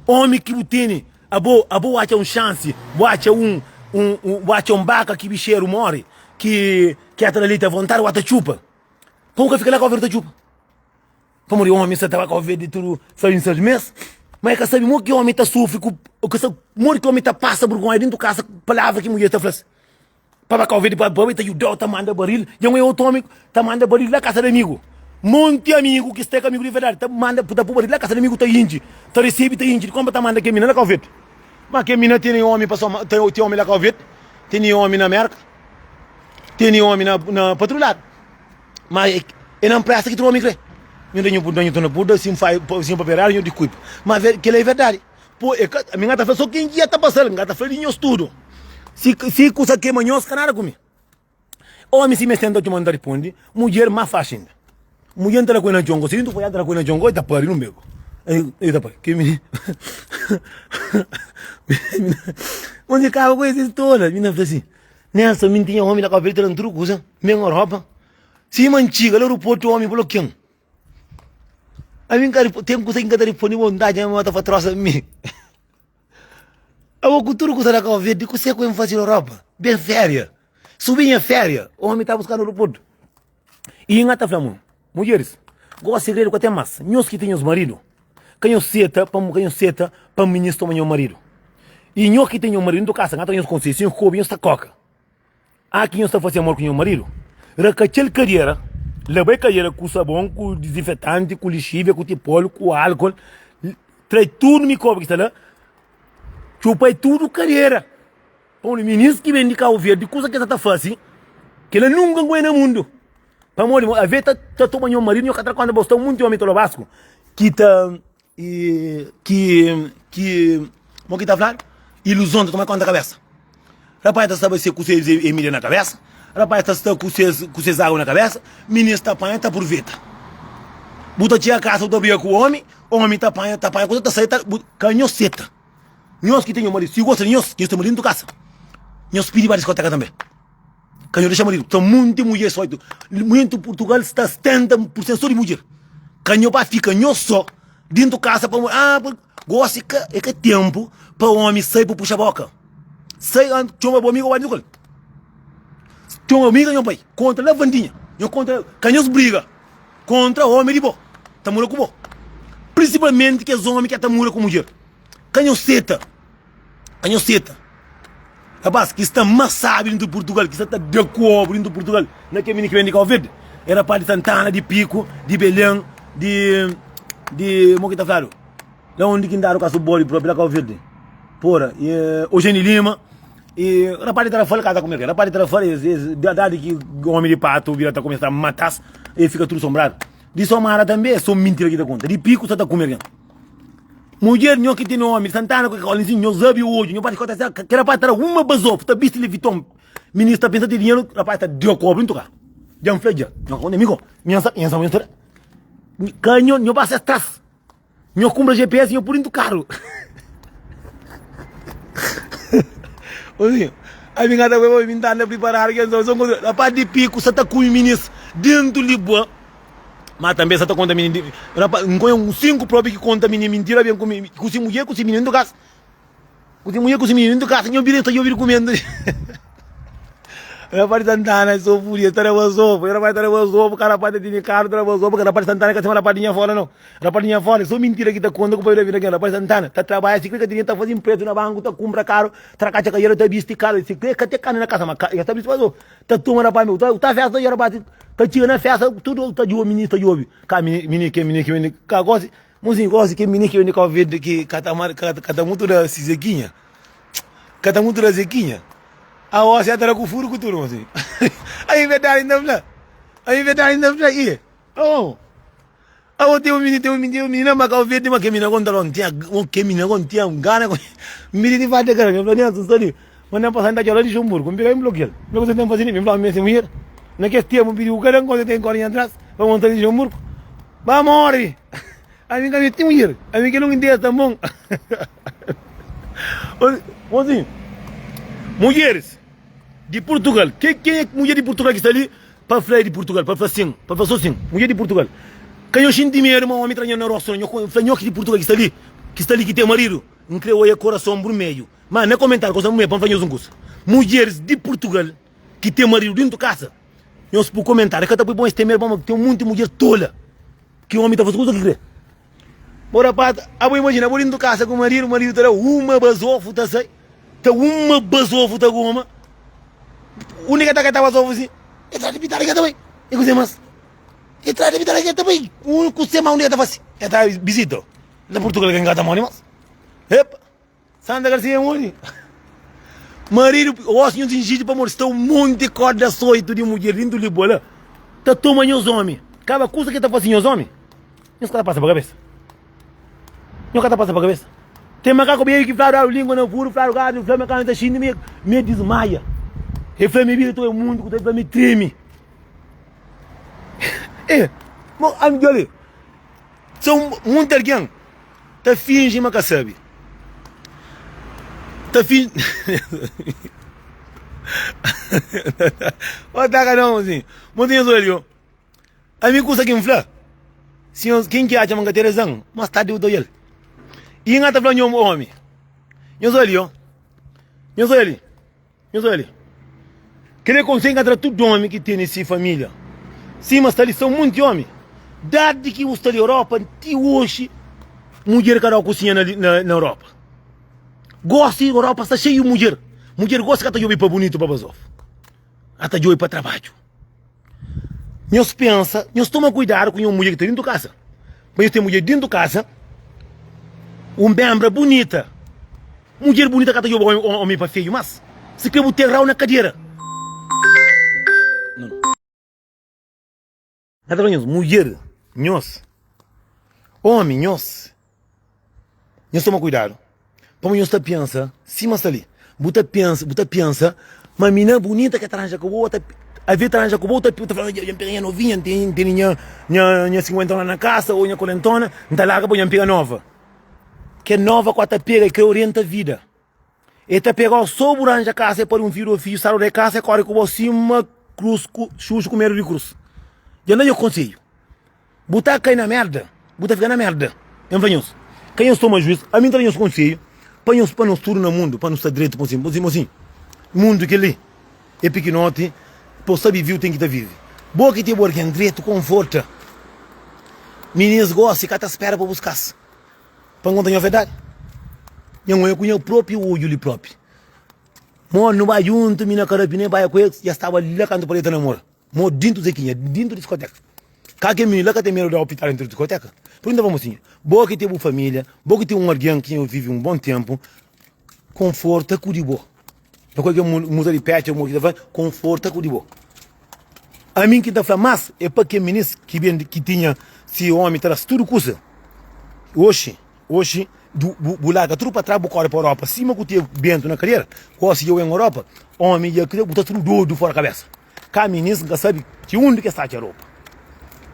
Omi ki bu tene, abo, abo atxa un xansi, bu atxa un, un, un, bu atxa un baka ki bixeru mori, ki, ki ata da leite avontadi, bu ata txupa. Pa bu ka fika la Cabo Verde ta txupa. Pamodi omi sa ta ba Cabo Verde tudu sai un 6 mes, ma e ka sabi mo ki omi ta sufri ku ka sabi modi ki omi ta pasa burgonha dentu kasa ku palavra ki mudjer ta fla-s. Pa ba Cabo Verde pa ba ta judau ta manda baril, dja un e otu omi ta manda baril la kasa di amigu. Monti amigu ki sta ka amigu di verdadi ta manda ta pui baril la kasa di amigu ta intxi, ta risibi ta intxi di konpa ta manda ke mina la Cabo Verde. Ma ke mina tene omi pa soma ten omi la Cabo Verde, tene omi na Merka, tene omi na na pa tudu ladu. Ma e na npresta ki tudu omi kre. Nhu da nhu nhu torna purda si nfai si nhu papia eradu nhu dikuipa. Ma kila e verdadi. Po e ka mi nka ta fla so kin ki ya ta pasal nka ta fla di nhos tudu. Si si kusa kema nhos ka nada ku mi. Omi si meste nta txoma nta rispundi, mudjer mas faxi inda. Mudjer nta da ku el na txon gosi, ntu nta da ku el na txon gosi, ta pari nun bego. E ta pari. Ki mi Onde kaba ku es tola, mi na fla si, Nelson mi ntinha omi na Cabo Verde ta dan tudu kusa, mi en Europa. Sima N txiga la aeroportu omi blokian. Ami N ka ten kusa ki N ka ta rispundi bo, N ta atxa ma ta fa trosa mi. Abo ku tudu kusa na Cabo Verde, kuse ku N fasi na Europa? Ben feria. Subi nha feria, omi ta buska na aeroportu. I N ta fla mo, mudjeris, gosi segredu ka ten mas. Nhos ki ten nhos maridu, ka nhos seta pa ka nhos seta pa minis toma nho maridu. I nho ki ten nho maridu, ntu kasa, N ta nhos konselhu, si nhos kobi nhos ta koka. A ki nhos ta fase amor ku nho maridu, rakatxa-l kadera, laba-l kadera ku sabon, ku dizinfetanti, ku lixívia, ku tipol, ku álkol, trai tudu mikróbiu ki sta la, txupa-l tudu kadera. Pamodi minis ki ben di Kabu Verdi, kuza ki es ta fase, kel-la nunka N na mundu. Pamodi ave ta ta toma nho maridu, nho ka ta konta, bo sta munti omi tolobasku ki ta ki ki mo ki ta fladu iluzon ta toma konta kabesa rapaz ta staba se ku ses emília na kabesa rapaz ta sta ku ses ku ses agu na kabesa minis ta panha ta purveta bu ta txiga kasa bu ta briga ku omi omi ta panha ta panha kusa ta sai ta bu ka nhos seta nhos ki ten nho maridu si gosta di nhos nhos ten maridu ntu kasa nhos pidi ba diskoteka tanbe. Ka nho dexa maridu. Ta munti mudjer só itu. Muintu Purtugal sta 70 pur sentu só di mudjer. Ka nho ba fika nho só dintu kasa pa ah gosi ka é ka tempu pa omi sai pa puxa boka. Sai txoma bo amigu ba dintu kal. Txoma amiga nho bai kontra lavandinha. Nho kontra ka nhos briga kontra omi di bo ta mora ku bo. Prinsipalmenti kes omi ki ta mora ku mudjer. Ka nho seta. Ka nhos seta. Rapaz ki sta mas sabi dintu Purtugal, ki sta ta da ku obu dintu Purtugal, na kel mini ki ben di Kau Verdi, é rapaz di Santana, di Piku, di Belen, di di mo ki ta fladu? La undi ki N dadu kasu bodi propi la Kau Verdi. Pora, e Eugênio Lima, e rapaz di Tarrafal kaza ku mi, rapaz di Tarrafal, es es dadi ki omi di patu bira ta kumesa ta matas, e fika tudu sombradu. Di Somara tanbe, so mintira ki ta konta. Di Piku sta ta kume algen. Mudjer nho ki tene omi Santana ku kel nsin nho zabi odju nho bati kota sa kel rapaz ta da uma bazofu ta bisti leviton minis ta pensa te dinheru rapaz ta deu kobri ntu ka dja nfla dja nho ka konta mi ko nha sa nha sa nha ka nho nho pasa tras nho kumpra GPS nho pui dintu karu ami ka ta bai mi nta anda priparadu ke nsa rapaz di piku sa ta kumi minis dentu li bua. Ma tanbe sa ta konta mini rapa N konhe un 5 propi ki konta mini mintira ben ku mi ku si mudjer ku si mininu ntu kasa ku si mudjer ku si mininu ntu kasa nho bira ta djobi dukumentu Rapaz di Santana so furia ta leba sopo rapaz ta leba sopo ka rapaz ta tene karu ta leba sopo ka rapaz di Santana ka sima rapaz di nha fora no rapaz di nha fora so mintira ki ta konta ku pai da vida ken rapaz di Santana ta trabadja si kre ka tene ta fazi inprestu na banku ta kumpra karu tra katxa kayera ta bisti karu si kre ka te kanu na kasa ma ka ta bisti pa so Ta toma rapaz meu, ta ta festa dja rapaz ta txiga na festa tudu ta djobi minis ta djobi ka mini ke mini ke mini ka gosi mozinho gosi ke mini ke mini Cabo Verde ki ka ta mar ka ta mutu da si zequinha ka ta mutu da zequinha a osi ata da ku furu ku tudu mozinho aí verdade ainda fla aí verdade ainda fla e oh Awo tem um menino, tem um menino, tem um menino, mas Cabo Verde, mas que menina conta não tinha, o que menina não tinha gana, menino de fato cara, eu falei, não, ali, mas não passando da lá de Luxemburgo, me pegar em bloqueio, não você tem fazer, me falou, minha mulher, naquele tempo, pediu o cara, você tem corinha atrás, para montar de Luxemburgo, vai morrer, a mim que tem mulher, a mim que não entende tão bom, mozinho, mulheres de Portugal, quem, quem é mulher de Portugal que está ali? Pa fla é di Purtugal, pa fla sin, pa fla so sin, mudjer di Purtugal. Ka nho xinti medu ma omi tra nho na rostu, nho fla nho ki di Purtugal ki sta li, ki sta li ki ten maridu, N kre oia korason burmedju. Ma na komentariu korason burmedju pa N fla nhos un kusa, mudjeris di Purtugal ki ten maridu dintu kasa. Nhos bu komentáriu ka ta poi bon es ten medu pamodi ten munti mudjer tola ki omi ta faze kuza ki kre. Bo rapaz, abo imajina abo dintu kasa ku maridu, maridu ta da uma bazofu ta sai, ta uma bazofu ta goma, undi ke ta kai ta bazofu si? E tra di pitada ke ta bai, e kuze mas? E tra di pitada ke ta bai, kuse mas undi ke ta fasi? E ta bisita na Purtugal ke ngata modi mas? Epa! Santa Garcia é modi? Maridu, osi nhos inxiti pamodi sta un monti korda soitu di mudjer dintu li bo la ta toma nhos omi. Kaba kusa ki ta fasi nhos omi, nhos ka ta pasa pa kabesa. Nhos ka ta pasa pa kabesa. Ten makaku beju ki fladu alu lingua na furu, fladu gadu, fla ma kanu ta xinti mi, mi dismaia. E fla mi bida to é mundu ku ta fla mi tremi. E, mo, ami djoli. São munti algen ta finji ma ka sabe. Ta finji. Ô ta ka não assim. Mo tinha só ali, ó. A mi kusa ki N fla. Senhor, ken ki atxa ma N ka ten razan, mas tardi bu ta odja-l. I N ta fla nho omi. Nhos olha ali, ó. Nhos olha ali. Nhos oja li. Kel é konselhu ki N ta da tudu ómi ki tene si família. Sima sta li, sta un monti ómi. Dadi ki bu sta li Europa, ti oxi mudjer ka da kusinha na, na, na Europa. Gosi Europa sta xeiu mudjer. Mudjer gosi ka ta djobe pa bunitu pa bazofu. A ta djobe pa trabadju. Nhos pensa, nhos toma kuidadu ku nhos mudjer ki ta dintu kasa. Pa nhos ten mudjer dintu kasa, un bembra bunita. Mudjer bunita ka ta djobe omi pa feiu, mas si kre bu ten rau na kadera. N ta fla nhos, mudjer, nhos, omi, nhos, nhos toma kuidadu. Pamodi nhos ta pensa sima sta li. Bu ta pensa, bu ta pensa ma mina bunita ke ta ranja ku bo, ta avê ta ranja ku bo, ta ta fla, dja N pega nha novinha, N tene, N tene nha, nha, nha sinkuentona na kasa ô nha korentona, N ta larga pa nha N pega nova. Ke nova ku a ta pega e kre orienta vida. E ta pega-u so bu ranja kasa e pari un fidju ô fidju sal de kasa e kore ku bo sima krus ku xuxu ku medu di krus. Dja N da nha konsedju. Bu ta kai na merda, bu ta fika na merda. N fla nhos, ka nhos toma juiz, ami N ta da nhos konsedju pa nhos, pa nos tudu na mundu, pa nu sta dretu, pa nu sin, mosin, mundu kel-li é pikinoti, pa bu sta viviu ten ki ta vive. Bo ki ten bu algen dretu, konforta. Minis gosi ka ta spera pa buskas. Pa N konta nhos verdadi, nha N oja ku nha propi odju li propi. Mo nu bai djuntu, mi na Karapinê, bai ku el, dja staba la kantu pa el ta namora. Mo dintu Zequinha, dintu diskoteka. Ka kel mininu la ka ten medu da opital dentru diskoteka? Pergunta pa mosinha, bo ki ten bu familia, bo ki ten un algen ki nho vivi un bon tenpu, konforta ku di bo. Na kualker musa di petxa, mo ki ta fla, konforta ku di bo. Ami ki ta fla mas é pa kel minis ki ben ki tinha si omi ta das tudu kusa. Oxi, oxi bu, bu larga tudu pa tras bu kore pa Europa sima ku te bentu na kadera, gosi dja bu ben Europa, omi dja bu ta tudu dodu fora kabesa. Ka minis nka sabi ki undi ke sta atxa ropa.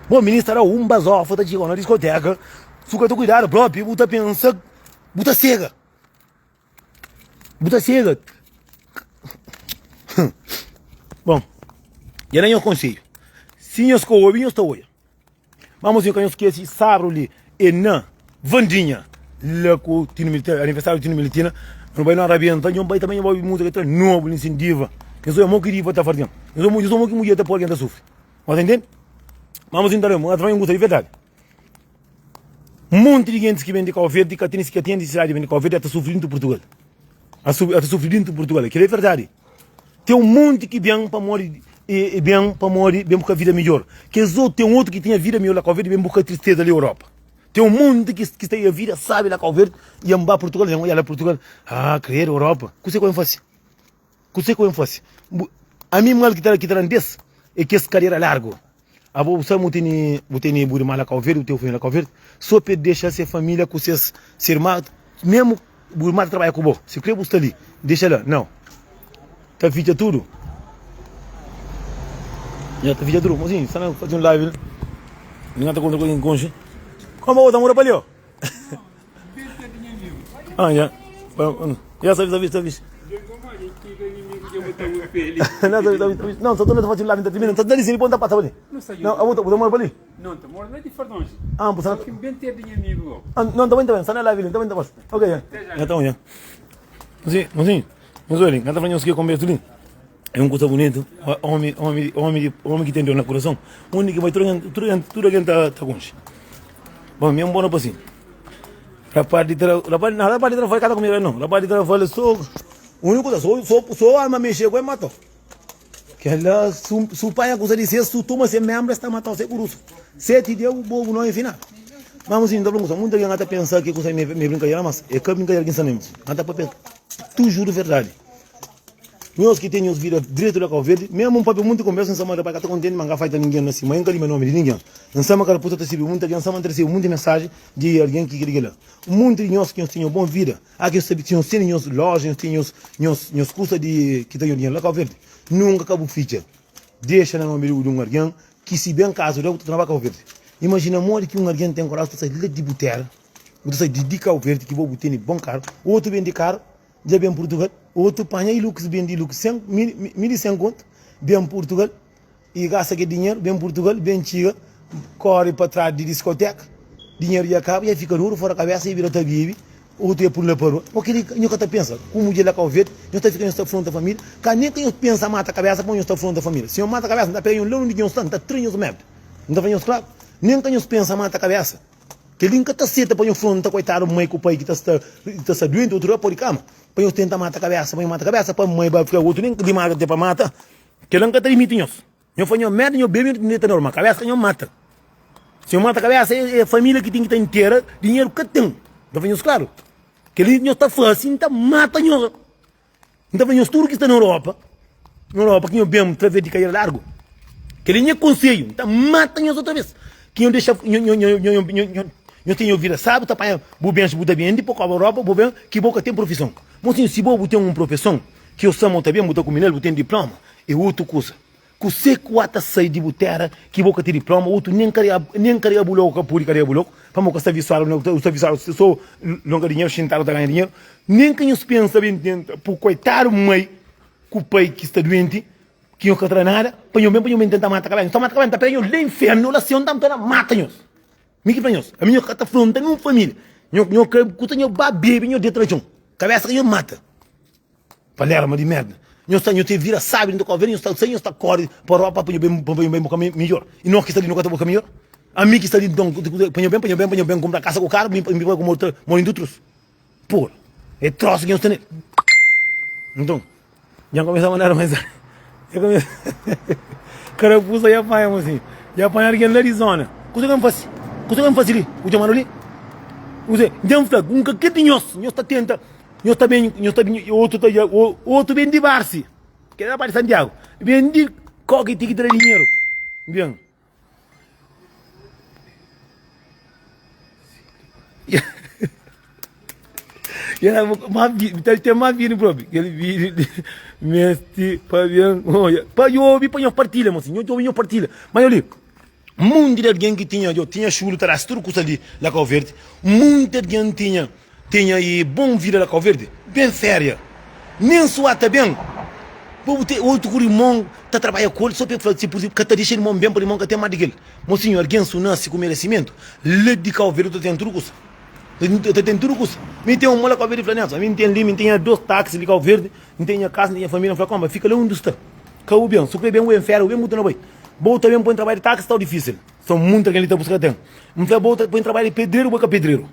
Bo minis ta da un bazofa ta txiga na diskoteka, su ka ta kuidadu propi bu ta pensa bu ta sega. Bu ta sega. Bon, dja da nhos konsedju. Si nhos ka obi nhos ta oia. Má mosinhu ka nhos skese sabru li é na Vandinha la ku Tino Militina, aniversário di Tino Militina. Nu bai nu arabenta, nho bai também nho bai obi música ta nobu li sin diva. Nhos obi mo ki diva ta fardian. Nhos obi nhos obi mo ki mudjer ta poi algen ta sufri. Nhos ta intende? Má mosinhu ta lembra, nhos gosta di verdadi. Monti di gentis ki ben di Kau Verdi ka tene ka tinha nisisidadi di ben di Kau Verdi ata sufri dintu Purtugal. Ata sufri dintu Purtugal. Kila é verdadi. Ten un monti ki ben pamodi e ben pamodi ben buska vida midjor. Kes otu ten otu ki tinha vida midjor la Kau Verdi ben buska tristeza li Europa. Ten un monti ki ki sta a vida sabi la Kau Verdi i en ba Purtugal en oia la Purtugal ah kredu Europa kuse ku en fasi? Kuse ku en fasi? Ami mal ki ta ki ta dan des é kes kadera largu. Abo bu sabe bu tene bu tene bu irma la Kau Verdi bu tene família la Kau Verdi so pa el dexa se família ku ses se irma mesmu bu irma ta trabadja ku bo si kre bu sta li dexa la nau ta fitxa tudu nha ta fitxa tudu mosinhu sta na faze un live li nha ta kontra ku algin konxe koma bo ta mora pa li o ah nha ya sabi sabi sabi Não, não, só tô na fazer live, não tá dizendo ponta passa ali. Não, eu vou vou morar ali. Não, tô morando lá de Fardões. Ah, você Só que bem ter de amigo. Ah, não, tá bem, tá bem, só na live, tá bem, tá bem. Ok, já. Então, já. Sim, sim. Mas olha, não tá falando que conversa ali. É un kusa bunitu, omi, omi, omi, omi ki ten Deus na kurason, undi ki bai tudu algen, tudu algen, tudu algen ta, ta konxe. Bon, mi é un bon rapasinhu. Rapaz di tra, rapaz, não, rapaz di Tarrafal ka ta kumeba não. Rapaz di Tarrafal so, úniku kusa, so, so, so alma mexe ku el matau. Kela, su, su panha kusa di ses, su toma se membru, es ta matau segurusu. Seti dia bu bobu não é final. Mas mosinhu, ta fla un kusa, munta algen ata pensa ki kusa é me brinkadera, mas é ka brinkadera ki N sta na el, mosinhu. Ata papia tujuru verdadi. Nhos ki ten nhos vida dretu la Kau Verdi, mesmu N papia munti konbersa, N sa ma rapaz ka ta kontenti ma N ka faita ningen na si, ma N ka lima nomi di ningen. N sa ma karapusa ta sirbi munti algen, N sa ma N ta resebe munti mensaji di algen ki di kila. Munti di nhos ki nhos ten nhos bon vida, a ki nhos ta nhos tene nhos loja, nhos ten nhos nhos nhos kusa di ki ta nhos dinheru la Kau Verdi. Nunka ka bu fitxa dexa na nomi di un algen ki si ben kazu da bu ta torna ba Kau Verdi. Imajina modi ki un algen ten koraji ta sai la di bu tera, bu ta sai di di Kau Verdi ki bo bu tene bon karu, otu ben di karu, Dja ben Purtugal, otu panha Hilux ben di Hilux 100, 1100 kontu, ben Purtugal e gasta kel dinheru, ben Purtugal, ben txiga, kori pa tras di diskoteka, dinheru dja kaba, dja fika duru fora kabesa, e bira ta bibi, otu e pul na parua. Bo keli nho ka ta pensa, ku mudjer la Kau Verdi, nho ta fika nho ta afronta familia, ka nen ka nho pensa mata kabesa pamo nho ta afronta familia. Si nho mata kabesa, nta pega nho la undi ki nho sta, nta tra nho merda. Nta fla nho klaru, nen ka nho pensa mata kabesa. Kel-li N ka ta seta pa nho fronta koitadu mai ku pai ki ta sta ta sta duenti otu dia pode kama pa nho tenta mata kabesa pa nho mata kabesa pa mai ba fika otu nen di mata te pa mata kel-la N ka ta dimiti nhos nho fla nho merda nho bebe nho ta normal kabesa ka nho mata si nho mata kabesa é familia ki ten ki ta intera dinheru ka ten N ta fla nhos klaru kel-li nho ta fasi N ta mata nho. N ta fla nhos tudu ki sta na Europa, na Europa ki nho ben traves di Kaira Largu, kel-li nha konsedju, N ta mata nhos otra bes, ki nho dexa, nho, nho, nho, nho, nho, nho, nho ten nho vida sabi, ta panha bu bens bu ta bende pa koba Europa, bu ben ki bo ka ten profison. Mosinhu, si bo bu ten un profeson ki yo sama bu ta ben, bu ta kume nel, bu ten diploma, e otu kusa. Kuse ku a ta sai di bu tera ki bo ka ten diploma, otu nen karega, nen karega bu loku ka pudi karega bu loku, pamo ka sta visuadu na, sta visuadu so longa dinheru, xintadu ta ganha dinheru. Nen ka nhos pensa ben tenta pu koitadu mai ku pai ki sta duenti, ki nhos ka tra nada, pa nhos ben pa nhos ben tenta mata kabesa. Nhos ta mata kabesa, nta pega nhos la infernu, la seu, nta nta mata nhos. Mi ki fla nhos, ami nhos ka ta fronta nun familia. Nho, nho ka kusa nho ba bebe, nho deta na txon. Kabesa ka nho mata. Palerma di merda. Nhos ta, nhos ta vira sabi dentro Cabo Verde, nhos ta sai, nhos ta corre pa Europa pa nho ben, pa nho ben buka midjor. E nós ki sta li no ka ta buka midjor? Ami ki sta li nton, pa nho ben, pa nho ben, pa nho ben kumpra kasa ku karu, mi pa mi pa ku mora mora indu trus. Porra, é trosu ki nhos ta nel. Nton, dja N kumesa mandadu mensagem. Dja kumesa Karapusa dja panha mosinhu. Dja panha algen la di zona. Kusa ki N fasi? Kusa ki N fasi li? Bu txomadu li? Kusa, dja N fla, N ka kre di nhos, nhos ta tenta. Nhos ta ben, nhos ta ben, otu ta, otu ben di Barsi, kel rapaz di Santiagu, ben di koki ti ki tra dinheru, ben. Ten más vídeo propi, kel vídeo di mesti pa ben odja, pa obi pa nhos partilha, mosinhu, nhos obi nhos partilha, ma nhos li. Munti di algen ki tinha djo tinha xulu ta dasi tudu kusa li la Kau Verdi. Munti algen tinha tinha i bon vida la Kau Verdi. Ben feria. Nen suá ta ben. Bo bu ten otu ku rimon ta trabadja ku el so pa el fla si pur ka ta dixa rimon ben pa rimon ka ten mas di kel. Mosinhu algen su nasi ku meresimentu la di Kau Verdi ta ten tudu kusa. Ta ten tudu kusa. Mi ten un mo la Kau Verdi fla Nelson ami n ten li mi n ten dos taxi li Kau Verdi. N ten nha kasa, N ten nha família. N fla, Konba, fika la undi bu sta. Ka bu ben. Su kre ben, bu ben féria, bu ben bu ta na bai. Bo ta ben poi trabadju di taksi, sta difísil. Son munti algen li ta buska ten. N fla, bo ta poi trabadju di pedreru, bo é ka pedreru.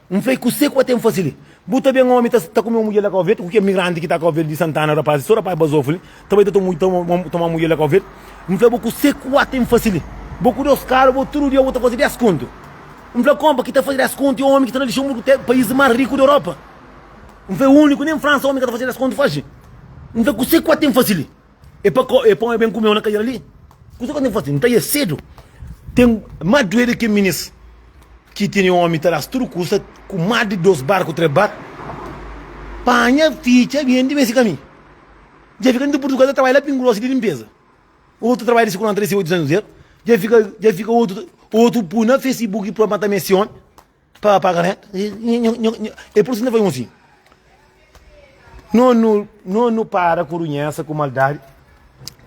N fla, i kuse ku ba ten fasi li? Bu ta ben omi ta ta kume un mudjer la Kau Verdi, ku ke migranti ki ta Kau Verdi di Santana, rapazis, so rapaz bazofu li, ta bai ta toma mudjer la Kau Verdi. N fla, bo kuse ku ba ten fasi li? Bo ku dos karu, bo tudu dia bo ta fasi des kontu. N fla, konpa, ki ta fasi des kontu é omi ki sta na Lixemburgu, país más riku di Europa. N fla é úniku, nen Fransa omi ka ta faze des kontu faxi. N fla kuse ku a ten fase li? É pa é pa omi ben kumeu na kadera li? Kuse ku a ten fase? N ta ia sedu. Ten ma duedu ke minis ki tene omi ta das tudu kusa ku ma di dos bar ku tres bar. Panha fitxa bende ben si kaminhu. Dja fika dentu Purtugal ta trabadja la pingu dosi di limpeza. Otu trabadja di siguransa ta risibi 800 euro. Dja fika dja fika otu otu pui na Facebook pa mata mesi omi. Pa paga renta. É por isso que foi assim. Não, não, não, não para com runheza, com maldade.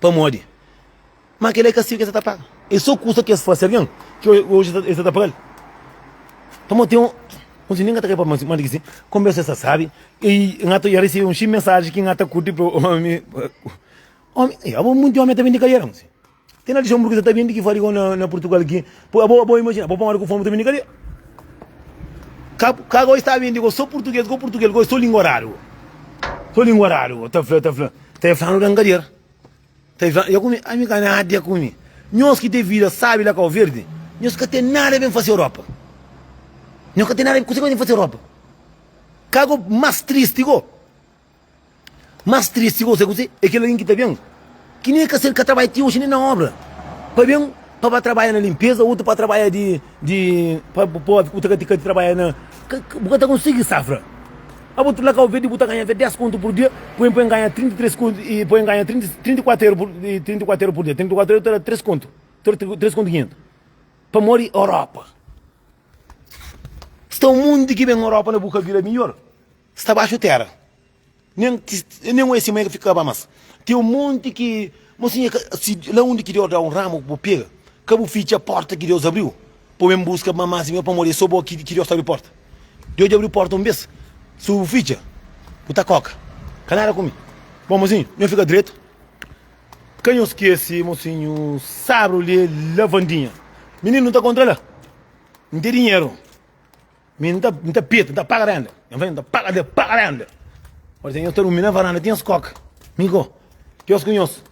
Pamodi. Mas aquele é castigo que você tá paga. É só custa que eles fazem alguém que hoje eles tá pagando. Pamodi tem um um nem tá para mas mas que como você sabe e ngato já recebi um mensagem que ngata curte pro homem. Omi, abo munti omi ta bindi kadera mosi. Ten na Luxemburgo ta bindi ki fari na, na Portugal ki. Abo abo imagina, abo pamodi ku fomi ta bindi kadera. Ka ka go sta bindi go so português go português go so língua raro. So língua raro, ta fla ta fla. Ta fla no dan kadera. Ta fla, ya kumi, ami ka nada ya kumi. Nhos ki ten vida sabi la Cabo Verde, nhos ka ten nada ben fasi Europa. Nhos ka ten nada, kusa ki ben fasi Europa. Ka go mas tristi go. Mas tristi gosi é kuzê? É kel algen ki ta ben, ki nen ka ser ka trabadja ti oji nen na obra, pa ben pa ba trabadja na linpeza, otu pa trabadja di di pa pa bu ta ka trabadja na bu ka ta konsigi safra. Abo tu la Kau Verdi bu ta ganha 10 kontu pur dia, poi poi ganha 33 kontu i poi ganha 30 34 euro pur 34 euro pur dia, 34 euro ta da 3 kontu, 3 kontu 500. Pamodi Europa sta un mundu ki ben Europa na bu ka bira midjor. Sta baxu tera. Nen nen oi si mãe ka fika ba mas. Ten un monti ki mosinha ka si la undi ki Deus da un ramu bu pega, ka bu fitxa porta ki Deus abriu pa bu ben buska ma mas mi pamodi é so bo ki ki Deus ta abri porta. Deus dja abri porta un bes, si bu fitxa bu ta koka. Ka nada ku mi. Bon mosinhu, nho fika dretu. Ka nho skese mosinhu sabru li lavandinha. Mininu nu ta kontra la. N ten dinheru. Mi N ta, N ta peta, N ta paga renda. Nha fla, N ta paga, N ta paga renda. Ora, nhos ta durmi na varanda, ti nhos koka. Mi go, Deus ku nhos.